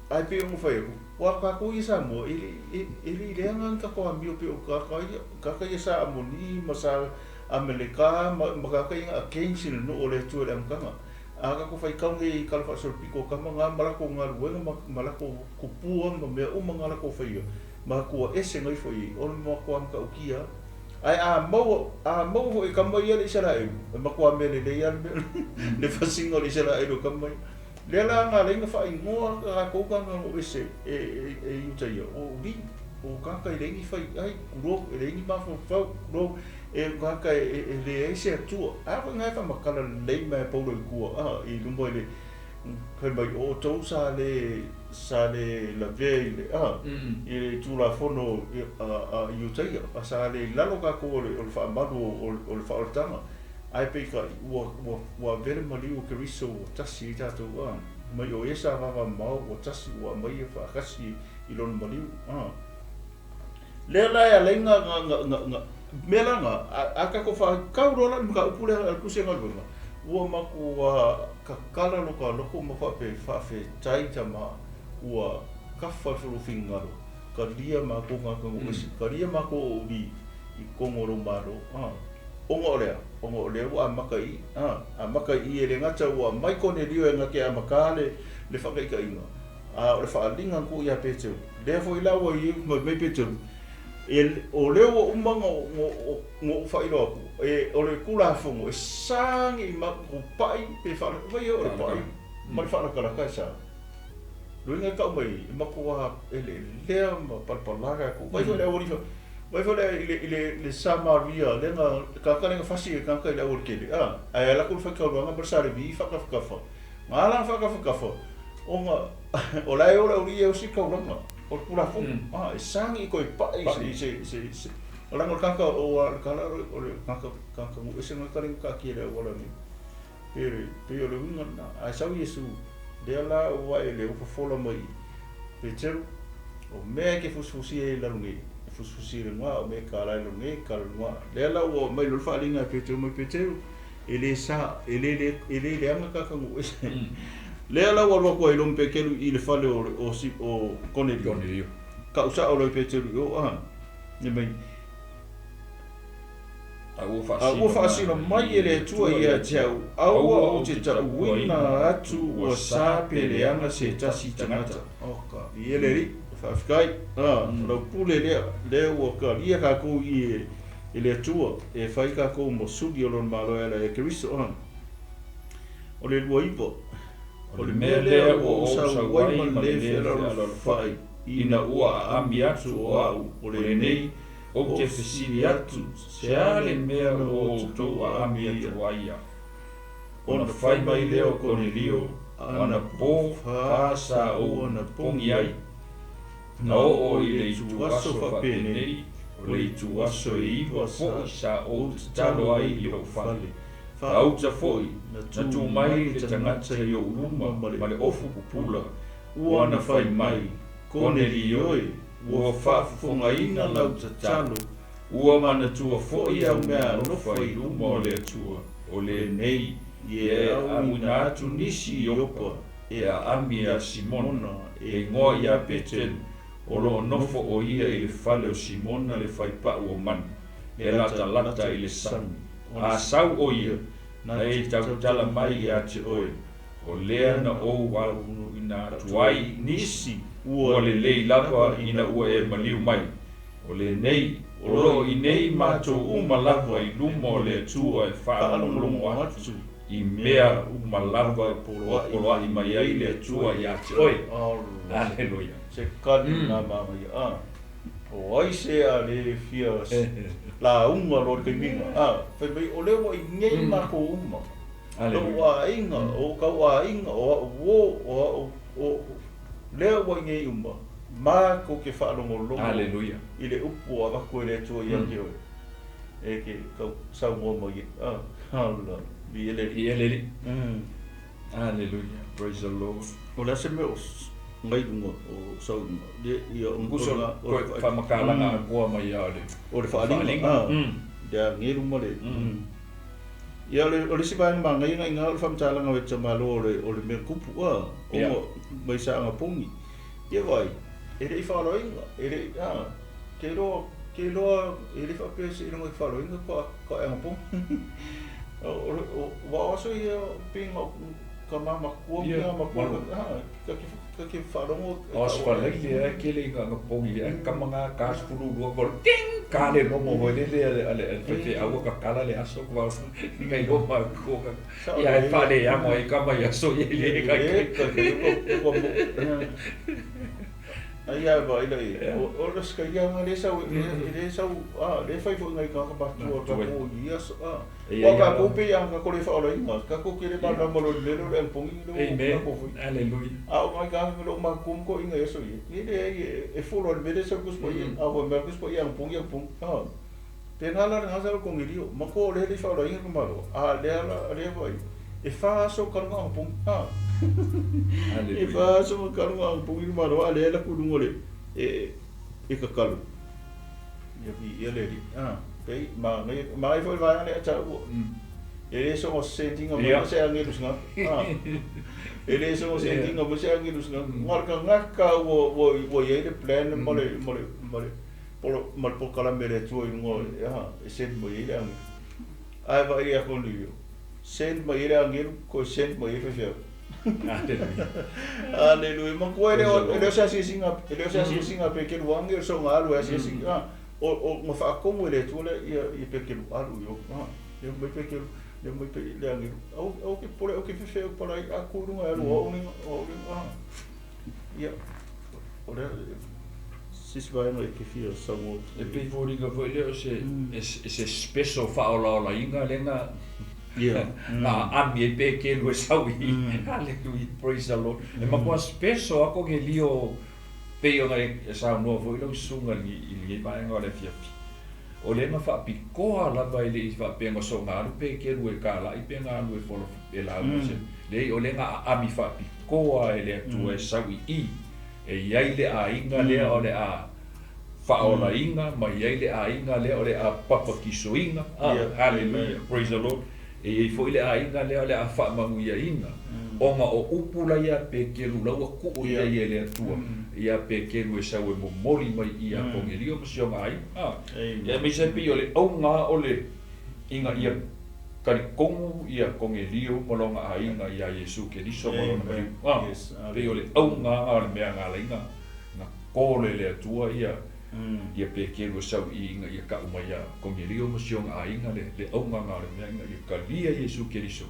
Ae pei ona fai atu, ua kākou ia Samoa, e le, e, e le i leaga ni tatou amio pei o kāka ia, kāka ia sa Amoni ma sa Ameleka ma, ma kāka ia na against i le nuu o le Atua i le amataga. A tatou faitau nei i Tala Faasolopito o tama na ma latou galuega ma, ma latou kupua ma mea uma na latou faia, ma tua ese na ifo i ai, o le matua matautia lava. Ae a maua, a maua foi e tama ia le Isaraelu, e matua mea lelei lava le mea, le fasiga o le Isaraelu e tama ia. Lea la na alai na faaigoa latou tagata nuu ese e Iuta ia, o Uri, o tagata e leai ni fai ai, tulou, e leai ni mafaufau, tulou, e o tagata e leai se Atua. A foi na e faamatala lelei mai e Paulo i tua, a, i luma i le, fai mai, o outou sa le, sa le lavea i le, a, i le Tulafono a Iuta ia, a sa le i lalo tatou o le faamalu o le faaolataga. Ae peitai, ua, ua, ua avea le maliu o Keriso ua tasi ai tatou, a, mai o ia sa vavamao ua tasi ua aumai ia faatasi i lona maliu, a. Lea la e ala ai na, na, na, na, na, mea la na, a, a tatou faitau loa la i le mataupu lea a le Tusi o Galuega, Ua makuā kakala lo ka loko ma faape faafetai tama ua kafa le lou finagalo kalia makou gagaga ese kalia makou o uli i kogo o lou malo a ona o lea ona o lea ua amata i a amata i e le gata ua mai Konelio e gake amatā le le faataitaiga a o le faaliga atu ia Peteru lea foi la ua i mai mai Peteru e o lea ua uma ona ou faailoa atu e o le Tulafono e sagi ma pai pe vai o le pai ma le faalatalata e sa luiga e tau mai e matua eleelea ma palapalaga atu vai foi le auali vai foi le i le le Samaria le na kaka le fasi e kaka i le auali kele a ae ala ku le faikaluaga ma le salevi faakafakafa ga ala faakafakafa ona o la e ola uli e osi kaulaga o le Tulafono a e sagi i koe pai se se se se o laga o le kaka o le kala o le kaka kaka mu ese nga kale ka ki le auala ni pe pe o le uiga lena ae sau Iesu lea la ua e le ufofola mai Peteru o mea e ke fusifusi ai i lalo nei e fusifusi i luga o mea e kala i lalo nei e kala i luga lea la ua mai loa le faaliga e Peteru mai Peteru e le sa e le le e le leaga kakagu ese lea la ua alu atu ai loa ma Peteru i le fale o o o Konelio Konelio kau sao loa i Peteru i o a ne mai A ua A ua faasino faasino mai e le Atua ia te au, aua ou te tauina atu ua sa pe leaga se tasi tagata. Oka, i e le Alii, faafetai, a, o lau pule lea, lea ua talia tatou i e, e le Atua, e fai tatou ma suli o Lona Malo e ala ia Keriso, a. O le 29, O le mea lea ua ou sau ai ma le lē fealoalofa'i ina ua aami atu o a'u o lenei ou te fesili atu, se a le mea ua outou aami atu ai a'u? Ona fai mai lea o Konelio, O anapo fa sa ou pogi ai, na oo i le ituaso faapenei, o le ituaso e 9 fo'i sa ou tatalo ai i lou fale. Faauta foi, na tu mai le tagata i ou luma ma le ofu pupula, ua na fai mai, Konelio e, ua faafofogaina lau tatalo, ua manatua foi au meaalofa i luma o le Atua, o lenei, ia e auina atu nisi i Iopa e aami iā Simona, e igoa iā Peteru, o loo nofo o ia i le fale o Simona le faipa'u o manu, e latalata i le sami. A sau o ia, na e tautala mai iā te oe, o lea na ou auina atu ai nisi ua lelei lava ina ua e maliu mai. O lenei, o loo i inei matou uma lava i luma o le Atua e faalogologo atu i mea uma lava e poloa'i mai ai le Atua iā te oe. Aleluia. Se kali na mamaia a. O ai se a le fia lauga loa le taimiga a. Fai mai o lea ua i nei matou uma. Lou aiga, o kau aiga, o a'u uō, o a'u o lea ua i nei uma, matou te faalogologo Aleluia. I le upu o avatu e le Atua ia te oe. E ke kau saunoa mai a. Ala, vi ele. I ele. Aleluia. Praise the Lord. O le a se mea o ngai luga o sau luga. Le ia o Kuso koe faamakalaga akoa mai ia o le o le faaliga. A. Le agelu ma le. Ia o le isi vaega magaia iga o le faamatalaga o e tamalo o le mea tupu a o mai saaga pogi. Ia vai, e le i faaloaina, e le i a ke iloa e le faapea se iloga i faaloaina ka ka e pogi. O o aso ia pe nga ka mama kua Ia, ma kua a ka ke faalogo. O asfalai le a kele inga nga pogi a kama nga ka sefulu lua ko ting ka le lomo hoi le le ale ale ale fe aua ka kala le aso ko inga i ma ko ka ia e fa le amo e kama ia so ye le ka ka ka ai ai vai le o le ska ia nga le sau le sau a le fai fo ngai ka ka tua ka ko ia a o ka ko pe ia ka ko le fa o inga ka ko ke le ba la mo le le le pongi le Amen. Ka ko foi Hallelujah. A o ngai ka lo ma kum ko inga eso ye le e fo lo le sau kus po ia a o me kus po ia pongi ia pong a pe nga la nga sa ko ngi ma ko le le fa o inga ko ma lo a le ala le vai e fa so ka nga pong a e Hallelujah. Fa so ka nga pongi ma lo a le la ku le e e ka kalu ia vi ia le ri a pe ma ngai ma ai foi vai le ta u. E le soga setiga mai se agelu sega e le soga setiga mai se agelu sega gagaka ua ua iai le plan ma le ma le ma le polo ma le polokalame a le Atua i luga e send mai ai le agelu. Ae vaai ia Konilio, send mai ai le agelu, toe send mai ai faifeau. Aleluia. Matua e le o e le o se asiasiga e le o se asiasiga a Petelu age o le soga alu e asiasi o o na faatonu e le Atua le ia ia Petelu alu i o lea mai Petelu lea mai le agelu au au ke pole au ke fefe au palai a ku lunga e alu o au o au ia o le sisi vaega e ke fia saunoa. E pei foliga foi lea o se e se special faaolaolaina lea na na aami ai Petelu e sau i Hallelujah, praise the Lord. E matua special lava Konelio pei ona e saunoa foi lau susuga i lenei vaega o le afiafi. O lea na faapitoa lava e le i faapea na soona alu Petelu e talai pe na alu e fola e lauga se. Leai, o lea na aami faapitoa e le Atua e sau i i. E i ai le aiga lea o le a faaolaina ma i ai le aiga lea o le a papatisoina. Hallelujah, praise the Lord. E i ai foi le aiga lea o le a faamanuiaina ona o upu la ia Petelu la ua tuu i ai e le Atua ia Petelu e sau e momoli mai ia Konelio ma si ona aiga. Ia aemaise ai pei o le auga o le ina ia talitonu ia Konelio ma lona aiga iā Iesu Keriso ma lona maliu. Pei o le auga lena o le mea na ala ai na call e le Atua ia ia Petelu e sau i i ina ia tau mai ia Konelio ma si ona aiga le le auga lena o le mea ina ia talia Iesu Keriso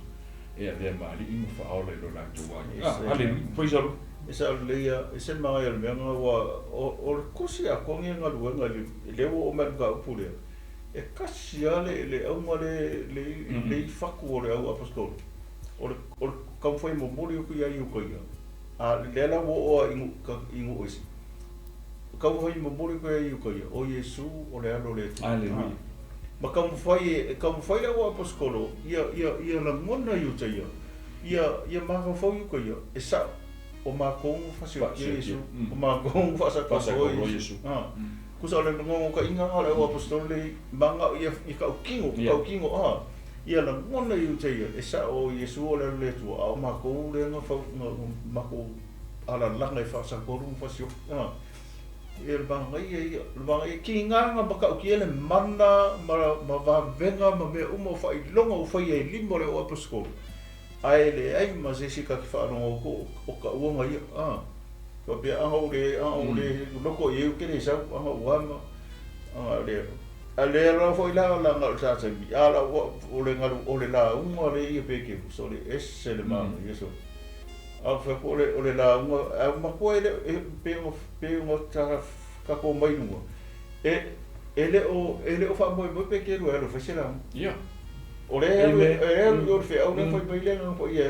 e avea ma alii ma faaola i lo latou aiga. Haleluia. Praise the Lord. E sao lelei ia, e se magaia o le mea lena aua o le tusi atoa lenei galuega i le lea ua oo mai i le mataupu lea, e tasi lava le le auga le le le i fatu o le au aposetolo, o le o le taumafai e momoli atu ia Iukaia, a lea la ua oo lava i nuu i nuu ese, taumafai e momoli atu ia Iukaia, o Iesu o le Alo o le Atua. Aleluia. Ma taumafai e taumafai le au aposetolo ia ia ia lagona Iutaia, ia ia mafaufau Iukaia, e sa'o o makou na faasiokia Iesu, o makou na faasakolo Iesu. Tusa o le nonokaiga lena o le au aposetolo le magao ia ia tautino, tautino a ia lagona i uta ia, e sa'o o Iesu o le Alo o le Atua, a o makou lea na fau na makou alalaga e faasakolu ma faasioki a. Ia le manaia ia, o le manaia kiga na matautia le mana ma ma vavega ma mea uma o faailoga ua faia i lima o le au aposetolo, ae leai ma se isi ta te faalogo atu o tauaga ia a. Faapea ana ou le ana ou le loto i ai ou te le sau ana ou ama ana le a lea la foi la la na o sa taimi a la o le galu o le lauga le ia pe ke so le ese le manaia so a fai atu o le lauga a matua e le pe o pe o ta tatou mai luga e e le o e le o faamoemoe pe kelu e alu e fai se lauga. Ia. O lea e alu e alu i o le feau lea fai mai le agaga paia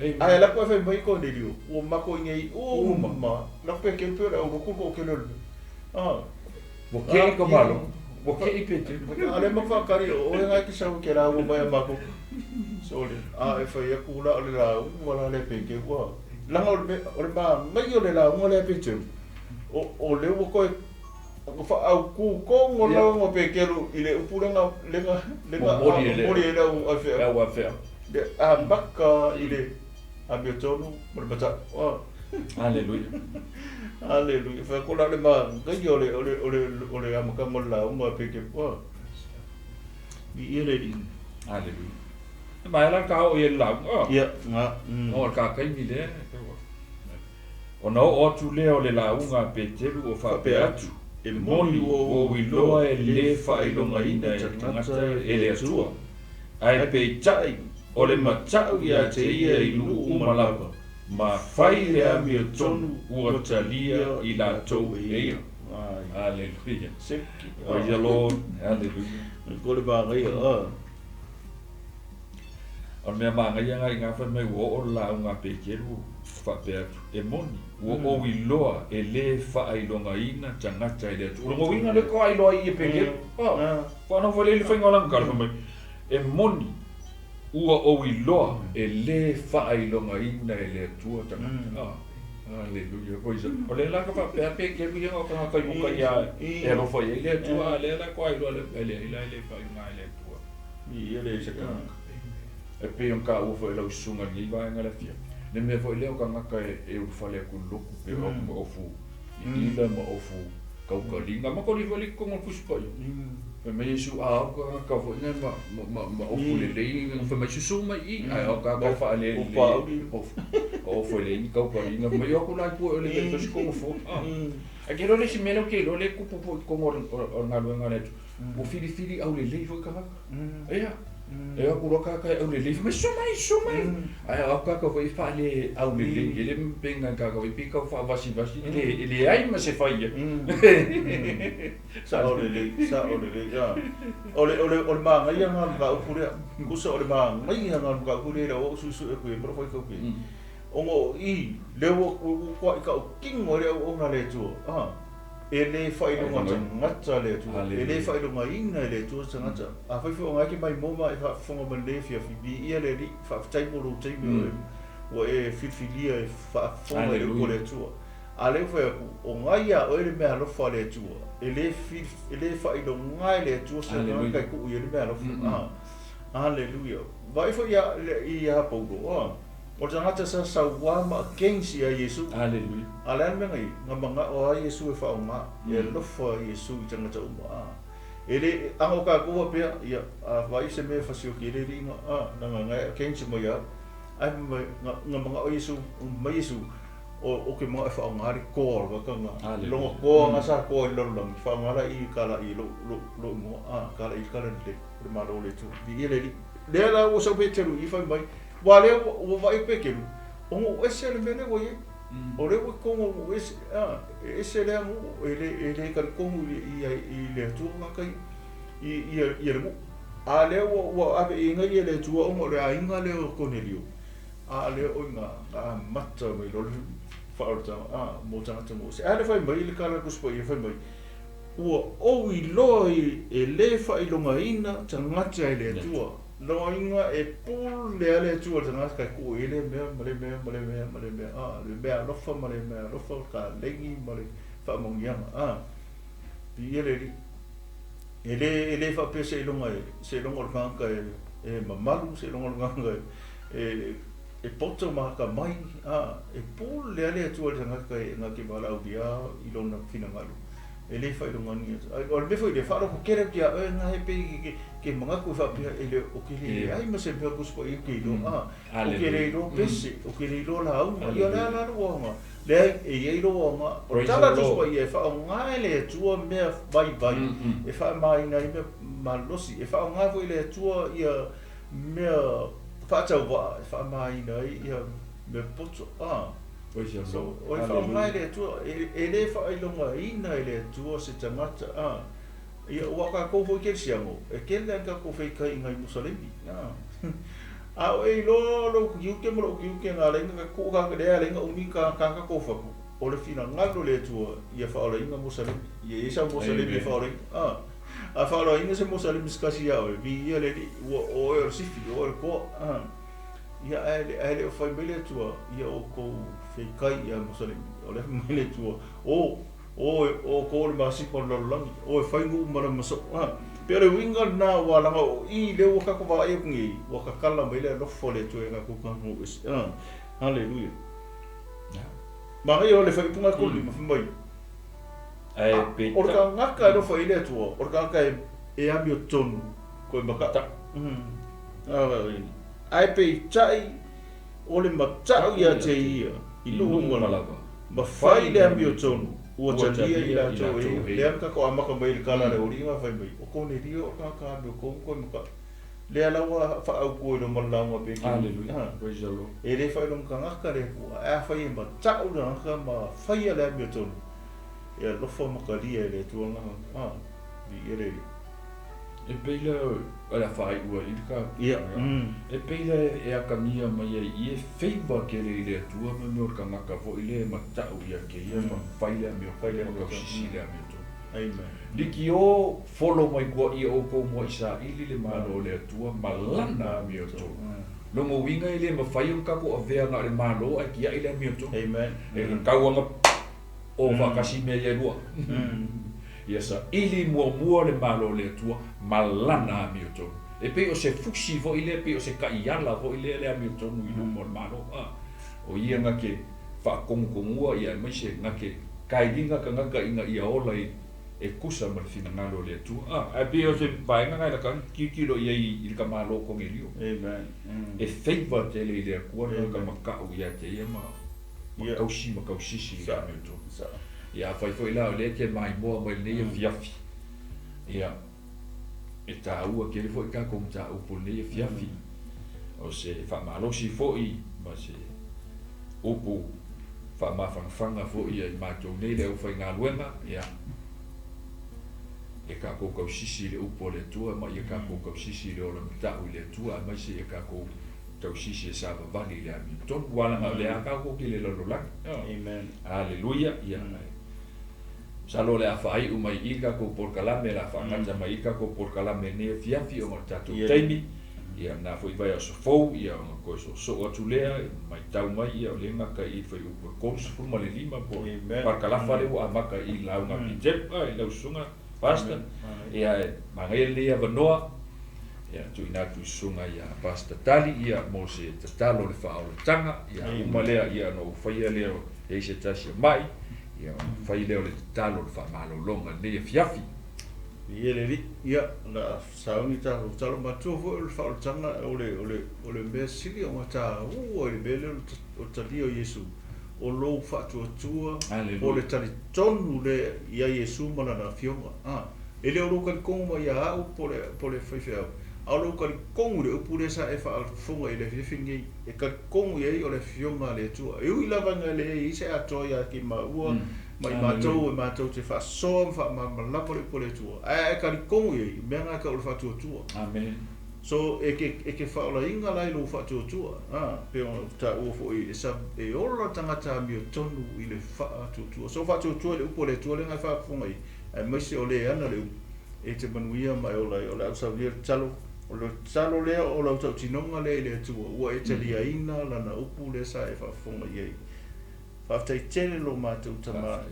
e ae alu atu ae fai mai Konelio ua matou i inei uma la pe kelu pe o le au lotu le toatele o le mea. Ua kei ka malo, ua kei pe te. A lea ma faatali o oe na e te sau e te lauga mai a matou. Sole, a e fai atu la o le lauga la lea pe kelu a. Leaga o le mea o le manaia o le lauga lea pe kelu o o lea ua toe faaautu tonu o lauga Petelu i le upu lea na lea na momoli e le au faifeau. Au faifeau. Le amata i le amiotonu ma le matau. Aleluia. Aleluia. Fai atu la o le manaia o le o le o le o le amataga o le lauga a Petelu. Viia le Alii. Aleluia. E maea la le ta oo i ai le lauga. Ia, na. Oo i le ta taimi lea. Ona oo atu lea o le lauga a Peteru o faapea atu, E moni ua ou iloa e lē faailogaina e tagata e le Atua, ae peitai o le mata'u iā te ia i nuu uma lava, ma fai le amiotonu ua talia i latou e ia. Aleluia. Praise the Lord. Aleluia. O le mea manaia lena i ina fai mai ua oo le lauga a Peteru faapea atu, E moni, ua ou iloa e lē faailogaina tagata e le Atua. O lona uiga lea faatoa iloa ai i e Peteru. Faanau foi lea i le faiga o lana tala fai mai, E moni, ua ou iloa e lē faailogaina e le Atua tagata. Aleluia. Praise the O lea la ka faapea Peteru ia na o tagata i uka ia e alofa i ai le Atua, a o lea la faatoa iloa e leai la e lē faailoga e le Atua se tagata. E pei ona taua foi e lau susuga i lenei vaega i le afiafi, le mea foi lea o tagata e ulufale atu i le lotu pe o atu ma ofu iila ma ofu kaukaliga. Ma toli foi le totonu o le Tusi Paia. Fai mai Iesu, a o tagata foi nei ma ofu lelei, fai mai susu mai i i, ae o tagata e faalelelei ofu, ofu e leai ni kaukaliga. Fai mai, o atu la i tua i o le mea e fai se tou nofoa. Ae te iloa le isi mea lea ou te iloa lea e tupu foi i totonu o le galuega a le Atua, ua filifili aulelei foi tagata. Ia, e o atu loa tagata e aulelei, fai mai, susu mai, susu mai. Ae o atu tagata foi e faale aulelei tele ma pei nai tagata foi pei tau faavasivasi, e leai ma se fai i ai. Sao lelei, sao lelei. O le, o le, o le manaia lena o le mataupu lea. Tusa o le manaia lena o le mataupu lea ina ua ou suesue atu i ai ma lou faitau i ai. Ona o i, lea ua matuai tautino ai le auauna a le Atua, a, e le faailoga tagata le Atua, e le faailogaina e le Atua se tagata. Afai foi o na e te maimoa ma e faafofoga mai i lenei afiafi, viia le Alii, faafetai mo lou taimi ua e filifilia e faafofoga i le upu a le Atua. A lea ua fai atu, o na ia oe le meaalofa a le Atua, e le e le faailoga e le Atua se tagata e tuu i ai le meaalofa. A, Aleluia. Vaai foi ia Paulo, a. O le tagata sa sauā ma against ia Iesu. Aleluia. A le a le mea na i ai? Na manao lava Iesu e faaaoga, e alofa Iesu i tagata uma. A. E le, ana o tatou faapea, ia, a vaai se mea e fasioki ai le alii na, a, leaga na e against mai ia au. Ae fai mai, na, na manao Iesu, mai Iesu, o, ou te manao e faaaoga le toa o le tagata na, lona toa na sa toa i le lalolagi, faaaoga la i tala i lou, lou, lou igoa, a, tala i le tala lelei o le Malo o le Atua. Viia le Alii. Lea la ua sau Peteru i fai mai, Aua o lea ua vaai atu Peteru, ona ua ese le mea lea ua i ai. O lea ua i totonu ua ese, a, e ese lea nuu, e le, e le talitonu i, i, i le Atua tagata ia, i, i, i le nuu. A lea ua, ua ave i ai e le Atua ona o le aiga lea o Konelio, a lea o ina na amata mai loa le faaolataga, a, mo tagata nuu ese. A lea fai mai le tala a le Tusi Paia fai mai, Ua ou iloa e le faailogaina tagata e le Atua. Loaiga e pule a le Atua i le tagata e tuu i ai lea mea ma lea mea ma lea mea ma lea mea, a, le mea alofa ma le mea alofa, o le kalegi ma le faamanuiaga, a. Viia le Alii. E le, e le faapea seiloga e, seiloga o le tagata e, e mamalu, seiloga o le tagata e, e, e poto ma atamai, a, e pule a le Atua i le tagata e na te valaaulia i lona finagalo. E le faailogaina atu. Ai, o le mea foi lea, faalogo tele atu ia oe na he pei ke, ke manatu e faapea e le, o ke le leai ma se mea Tusi Paia ke iloa, a, o ke le iloa pese, o ke le iloa lauga, ia le a la lou aoga. Leai, e i ai lou aoga. O le tala a Tusi Paia e faaaoga e le Atua mea vaivai e faamaina ai mea malolosi. E faaaoga foi e le Atua ia mea faatauvaa e faamaina ai ia mea popoto, a. So, o e faaaoga e le Atua, e le faailogaina e le Atua se tagata, a. Ia, ua o tatou foi kerisiano, e tele lava ina tatou feitaiga i Musalemi, a. A o e iloa lou tiute ma lou tiute na ala ai ona tuu ka, lea e ala ai ona umi ka tatou fatu, o le finagalo o le Atua ia faaolaina Musalemi, ia i ai sau Musalemi e faaolaina, a. A faaolaina se Musalemi se tasi ia oe, viia le Alii, ua o oe o le sifi, o oe o le toa, a. Ia, ae le o fai mai le Atua, ia outou feitai ia Musalemi. O lea fai mai le Atua, O, o, o outou o le masima o le lalolagi, o e fai nuu ma le masoo. A, pei o le uiga lena, ua laga o i lea ua tatou vaai atu nei, ua tatala mai le alofa o le Atua ia tatou tatou ese. A, haleluia. Manaia o le faaiuga 35, fai mai, Ae peitai. O le tagata e alofa i le Atua, o le tagata e amiotonu koe mataʻu. Ae peitai o le mataʻu ia te ia i nuu uma lava, ma fai le amiotonu, ua talia i latou e ia. Lea na tatou amata mai ai le tala a le aualii fai mai, o Konelia o le tagata amiotonu koe mataʻu. Lea la ua faaautu ai loa ma le lauga pei E le faailoga tagata le Atua, ae afai e mataʻu le tagata ma faia le amiotonu, e alofa ma talia e le Atua lena tagata. Viia le Alii. E pei la o le a faaiu ai i le ka. E pei la e atagia mai ai i e favor tele i le Atua ma mea o le tagata foi lea e matau ia te ia ma fai le amiotonu ma tausisi le amiotonu. Amen. Likiō folo mai kua ia outou moa i saili le Malo o le Atua ma Lana amiotonu. Lona uiga e le mafai ona tatou avea na o le Malo ae tiai le amiotonu. Amen. E tau ona o faatasi mea ia e lua. Ia saili muamua le Malo o le Atua ma Lana amiotonu. E pei o se fusi foʻi lea, pei o se taʻiala foʻi lea le amiotonu i luma o le Malo. O ia na te faatogutogua ia aemaise na te kailiga tagata ina ia ola i e tusa ma le finagalo o le Atua. Ae pei o se vaega na e lata tilotilo i ai i le tamālō o Konelio. E favor tele i le Atua le tagata mataʻu ia te ia ma tausi ma tausisi i le amiotonu. Ia afai foi la o lea e te maimoa mai lenei afiafi, ia e taua tele foi tatou mataupu o lenei afiafi. O se faamalosi foi ma se upu faamafanafana foi ia i matou nei le aufaigaluega, ia e tatou tausisi i le upu a le Atua ma ia tatou tausisi i le ola matau i le Atua, aemaise ia tatou tausisi e savavali i le amiotonu, aua leaga o lea lava tatou te i le lalolagi. Aleluia. Ia masalo o le a faaiu mai i i le tatou polokalame, o le a faagata mai i i le tatou polokalame i lenei afiafi ona o le tatou taimi. Ia lena foi vaiaso fou, ia ona toe soosoo atu lea, matau mai ia o lea e gata i i le fuaiupu e 35 po o le parakalafa lea ua amata i i le lauga a Peteru, i lau susuga Pastor. Ia e manaia lenei avanoa, ia tuuina atu i susuga ia Pastor Tali ia mo se tatalo o le faaolataga, ia uma lea ia ona ou faia lea e i ai se tasi o mai, ia ona fai lea o le tatalo o le faamalologa i lenei afiafi. Ia le Alii, ia, o le a sauni tatou tatalo. Matua foi o le faaolataga, o le, o le, o le mea sili ona taua i le mea lea o le talia o Iesu, o lou faatuatua, o le talitonu lea ia Iesu ma Lana Afioga. A, e le o lou talitonu mai ia au po o le, po o le faifeau, a o lou talitonu i le upu lea sa e faafofoga i le afiafi lenei, e talitonu i ai o le Afioga a le Atua. E ui lava ina leai ai se atoa ia te maua, ma i matou e matou te faasoa ma faamalamalama le upu a le Atua, ae a e talitonu i ai, o mea na e tau o le faatuatua. Amen. So, e te, e te faaolaina la i lou faatuatua, a, pei ona taua foi, e sa, e ola le tagata amiotonu i le faatuatua. So, faatuatua i le upu a le Atua lea na e faafofoga i ai, aemaise o le ana le upu, e te manuia ma e ola ai. O le a ou saunia le tatalo, o le tatalo lea o lau tautinoga lea i le Atua, ua e taliaina Lana upu lea sa e faafofoga i ai. Faafetai tele lo matou Tama.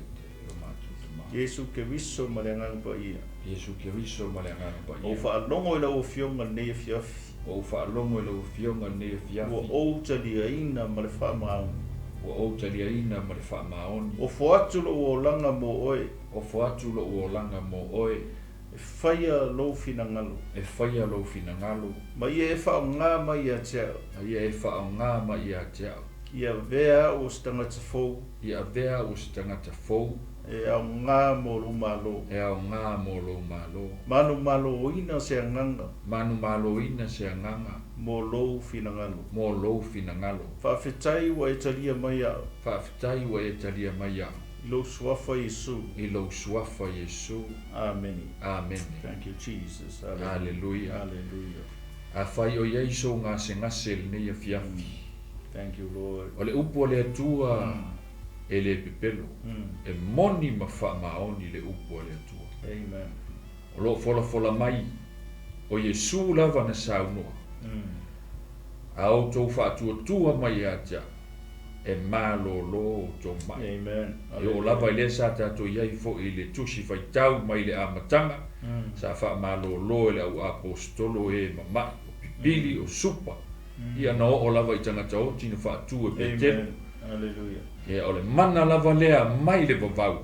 Iesu Keriso ma le Agaga Paia. Iesu Keriso ma le Agaga Paia. Ou faalogo i lau Afioga lenei afiafi. Ua ou faalogo i lau Afioga lenei afiafi. Ua ou taliaina ma le faamaoni. Ua ou taliaina ma le faamaoni. Ofo atu lou olaga mo oe. Ofo atu lou olaga mo oe. E faia lou finagalo. E faia lou finagalo. Ma ia e faaaoga mai ia te au. Ma ia e faaaoga mai ia te au. Ia avea au o se tagata fou. Ia avea au o se tagata fou. E aoga mo lou Malo. E aoga mo lou Malo. Manumaloina se agaga. Manumaloina se agaga. Mo lou finagalo. Mo lou finagalo. Faafetai ua e talia mai au. Faafetai ua e talia mai au. I lou suafa Iesu. I lou suafa Iesu. Amene. Amene. Thank you Jesus. Hallelujah. Hallelujah. Afai o i ai sou gasegase i lenei afiafi. Thank you Lord. O le upu a le Atua e le pepelo. E moni ma faamaoni le upu a le Atua. Amen. O lo o folafola mai o Iesu lava na saunoa. A outou faatuatua mai ia te au, e malōlō outou mai. Amen. E oo lava i lea sa tatou i ai foi i le Tusi Faitau mai le amataga, sa faamalōlō e le au aposetolo e mama'i, o pipili, o supa, ia na oo lava i tagata oti na faatu e Petelu. Amen. Ia, o le mana lava lea mai le vavau,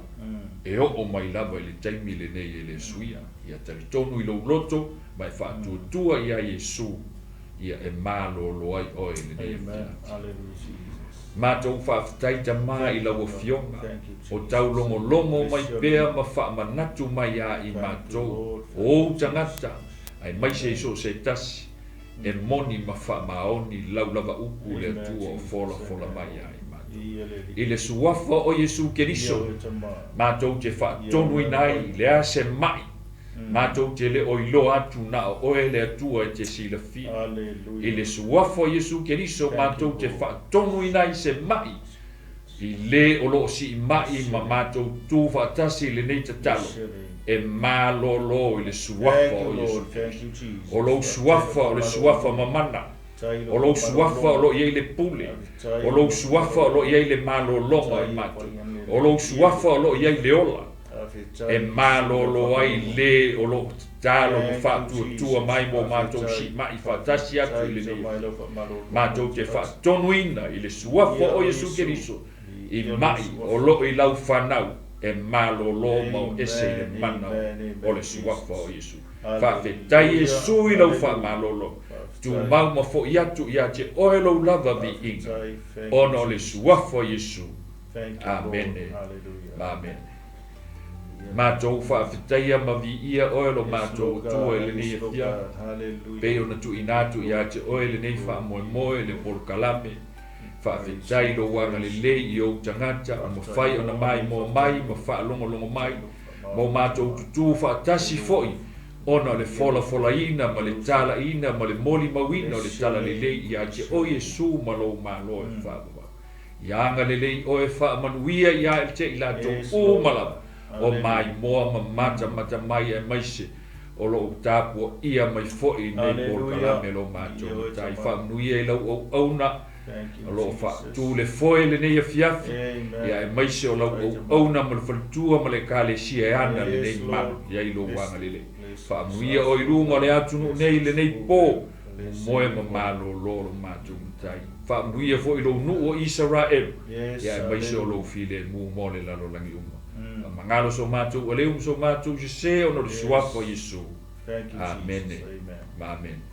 e oo mai lava i le taimi lenei e le suia. Ia talitonu i lou loto ma e faatuatua iā Iesu, ia e malōlō ai oe i lenei afiafi. Matou faafetai Tama i lau Afioga, o taulogologo mai pea ma faamanatu mai a i matou, o ou tagata, aemaise i so o se tasi, e moni ma faamaoni lau lava upu le Atua o folafola mai a i matou. I le Suafa o Iesu Keriso, matou te faatonuina ai le a se ma'i, Matou te le o iloa atu na o oe le Atua e te silafia. I le Suafa o Iesu Keriso matou te faatonuina ai se ma'i i le o lo o siimai ma matou tu faatasi i lenei tatalo e malōlō i le Suafa o Iesu Keriso. O lou Suafa o le Suafa mamana. O lou Suafa o lo o i ai le pule. O lou Suafa o lo o i ai le malōlōga i matou. O lou Suafa o lo o i ai le ola. E malolo ai lē o lo'o tatalo ma fa'atuatua mai mo matou si'ima'i fa'atasi atu i lenei matou te fa'atonuina i le suafa o Iesu Keriso i ma'i o lo'o i lau fanau e malōlō ma o ese i le mana o le suafa o Iesu. Fa'afetai Iesu i lau fa'amalōlō tumau ma fo'i atu iā te oe lou lava vi'iga ona o le suafa o Iesu. Amene ma amene. Matou fa'afetaia ma vi'ia oe lo matou Atua i lenei afiafi, pei ona tu'uina atu iā te oe lenei fa'amoemoe le polokalame. Fa'afetai lou agalelei i ou tagata ua mafai ona maimoa mai ma fa'alogologo mai ma o matou tutū fa'atasi fo'i ona o le folafolaina ma le tala'iina ma le molimauina o le talalelei iā te oe Iesu ma lou Malo e fa'avavau. Ia agalelei oe fa'amanuia iā te i latou uma lava o maimoa ma matamata mai aemaise o lo'o tapua'ia mai fo'i lenei polokalame lo matou Matai. Fa'amanuia i lau au'auna o lo'o fa'atū le foe lenei afiafi, ia aemaise o lau au'auna ma le faletua ma le ekalesia e ana lenei malu i ai lou agalelei. Fa'amanuia oe i luga o le atunu'u nei lenei pō, momoe ma malōlō lo matou Matai. Fa'amanuia fo'i lou nu'u o Isaraelu, ia aemaise o lou filemu mo le lalolagi uma. Fa'amagalo so matou aleu ma so matou sesē ona o le suafa o Iesu. Amene ma amene.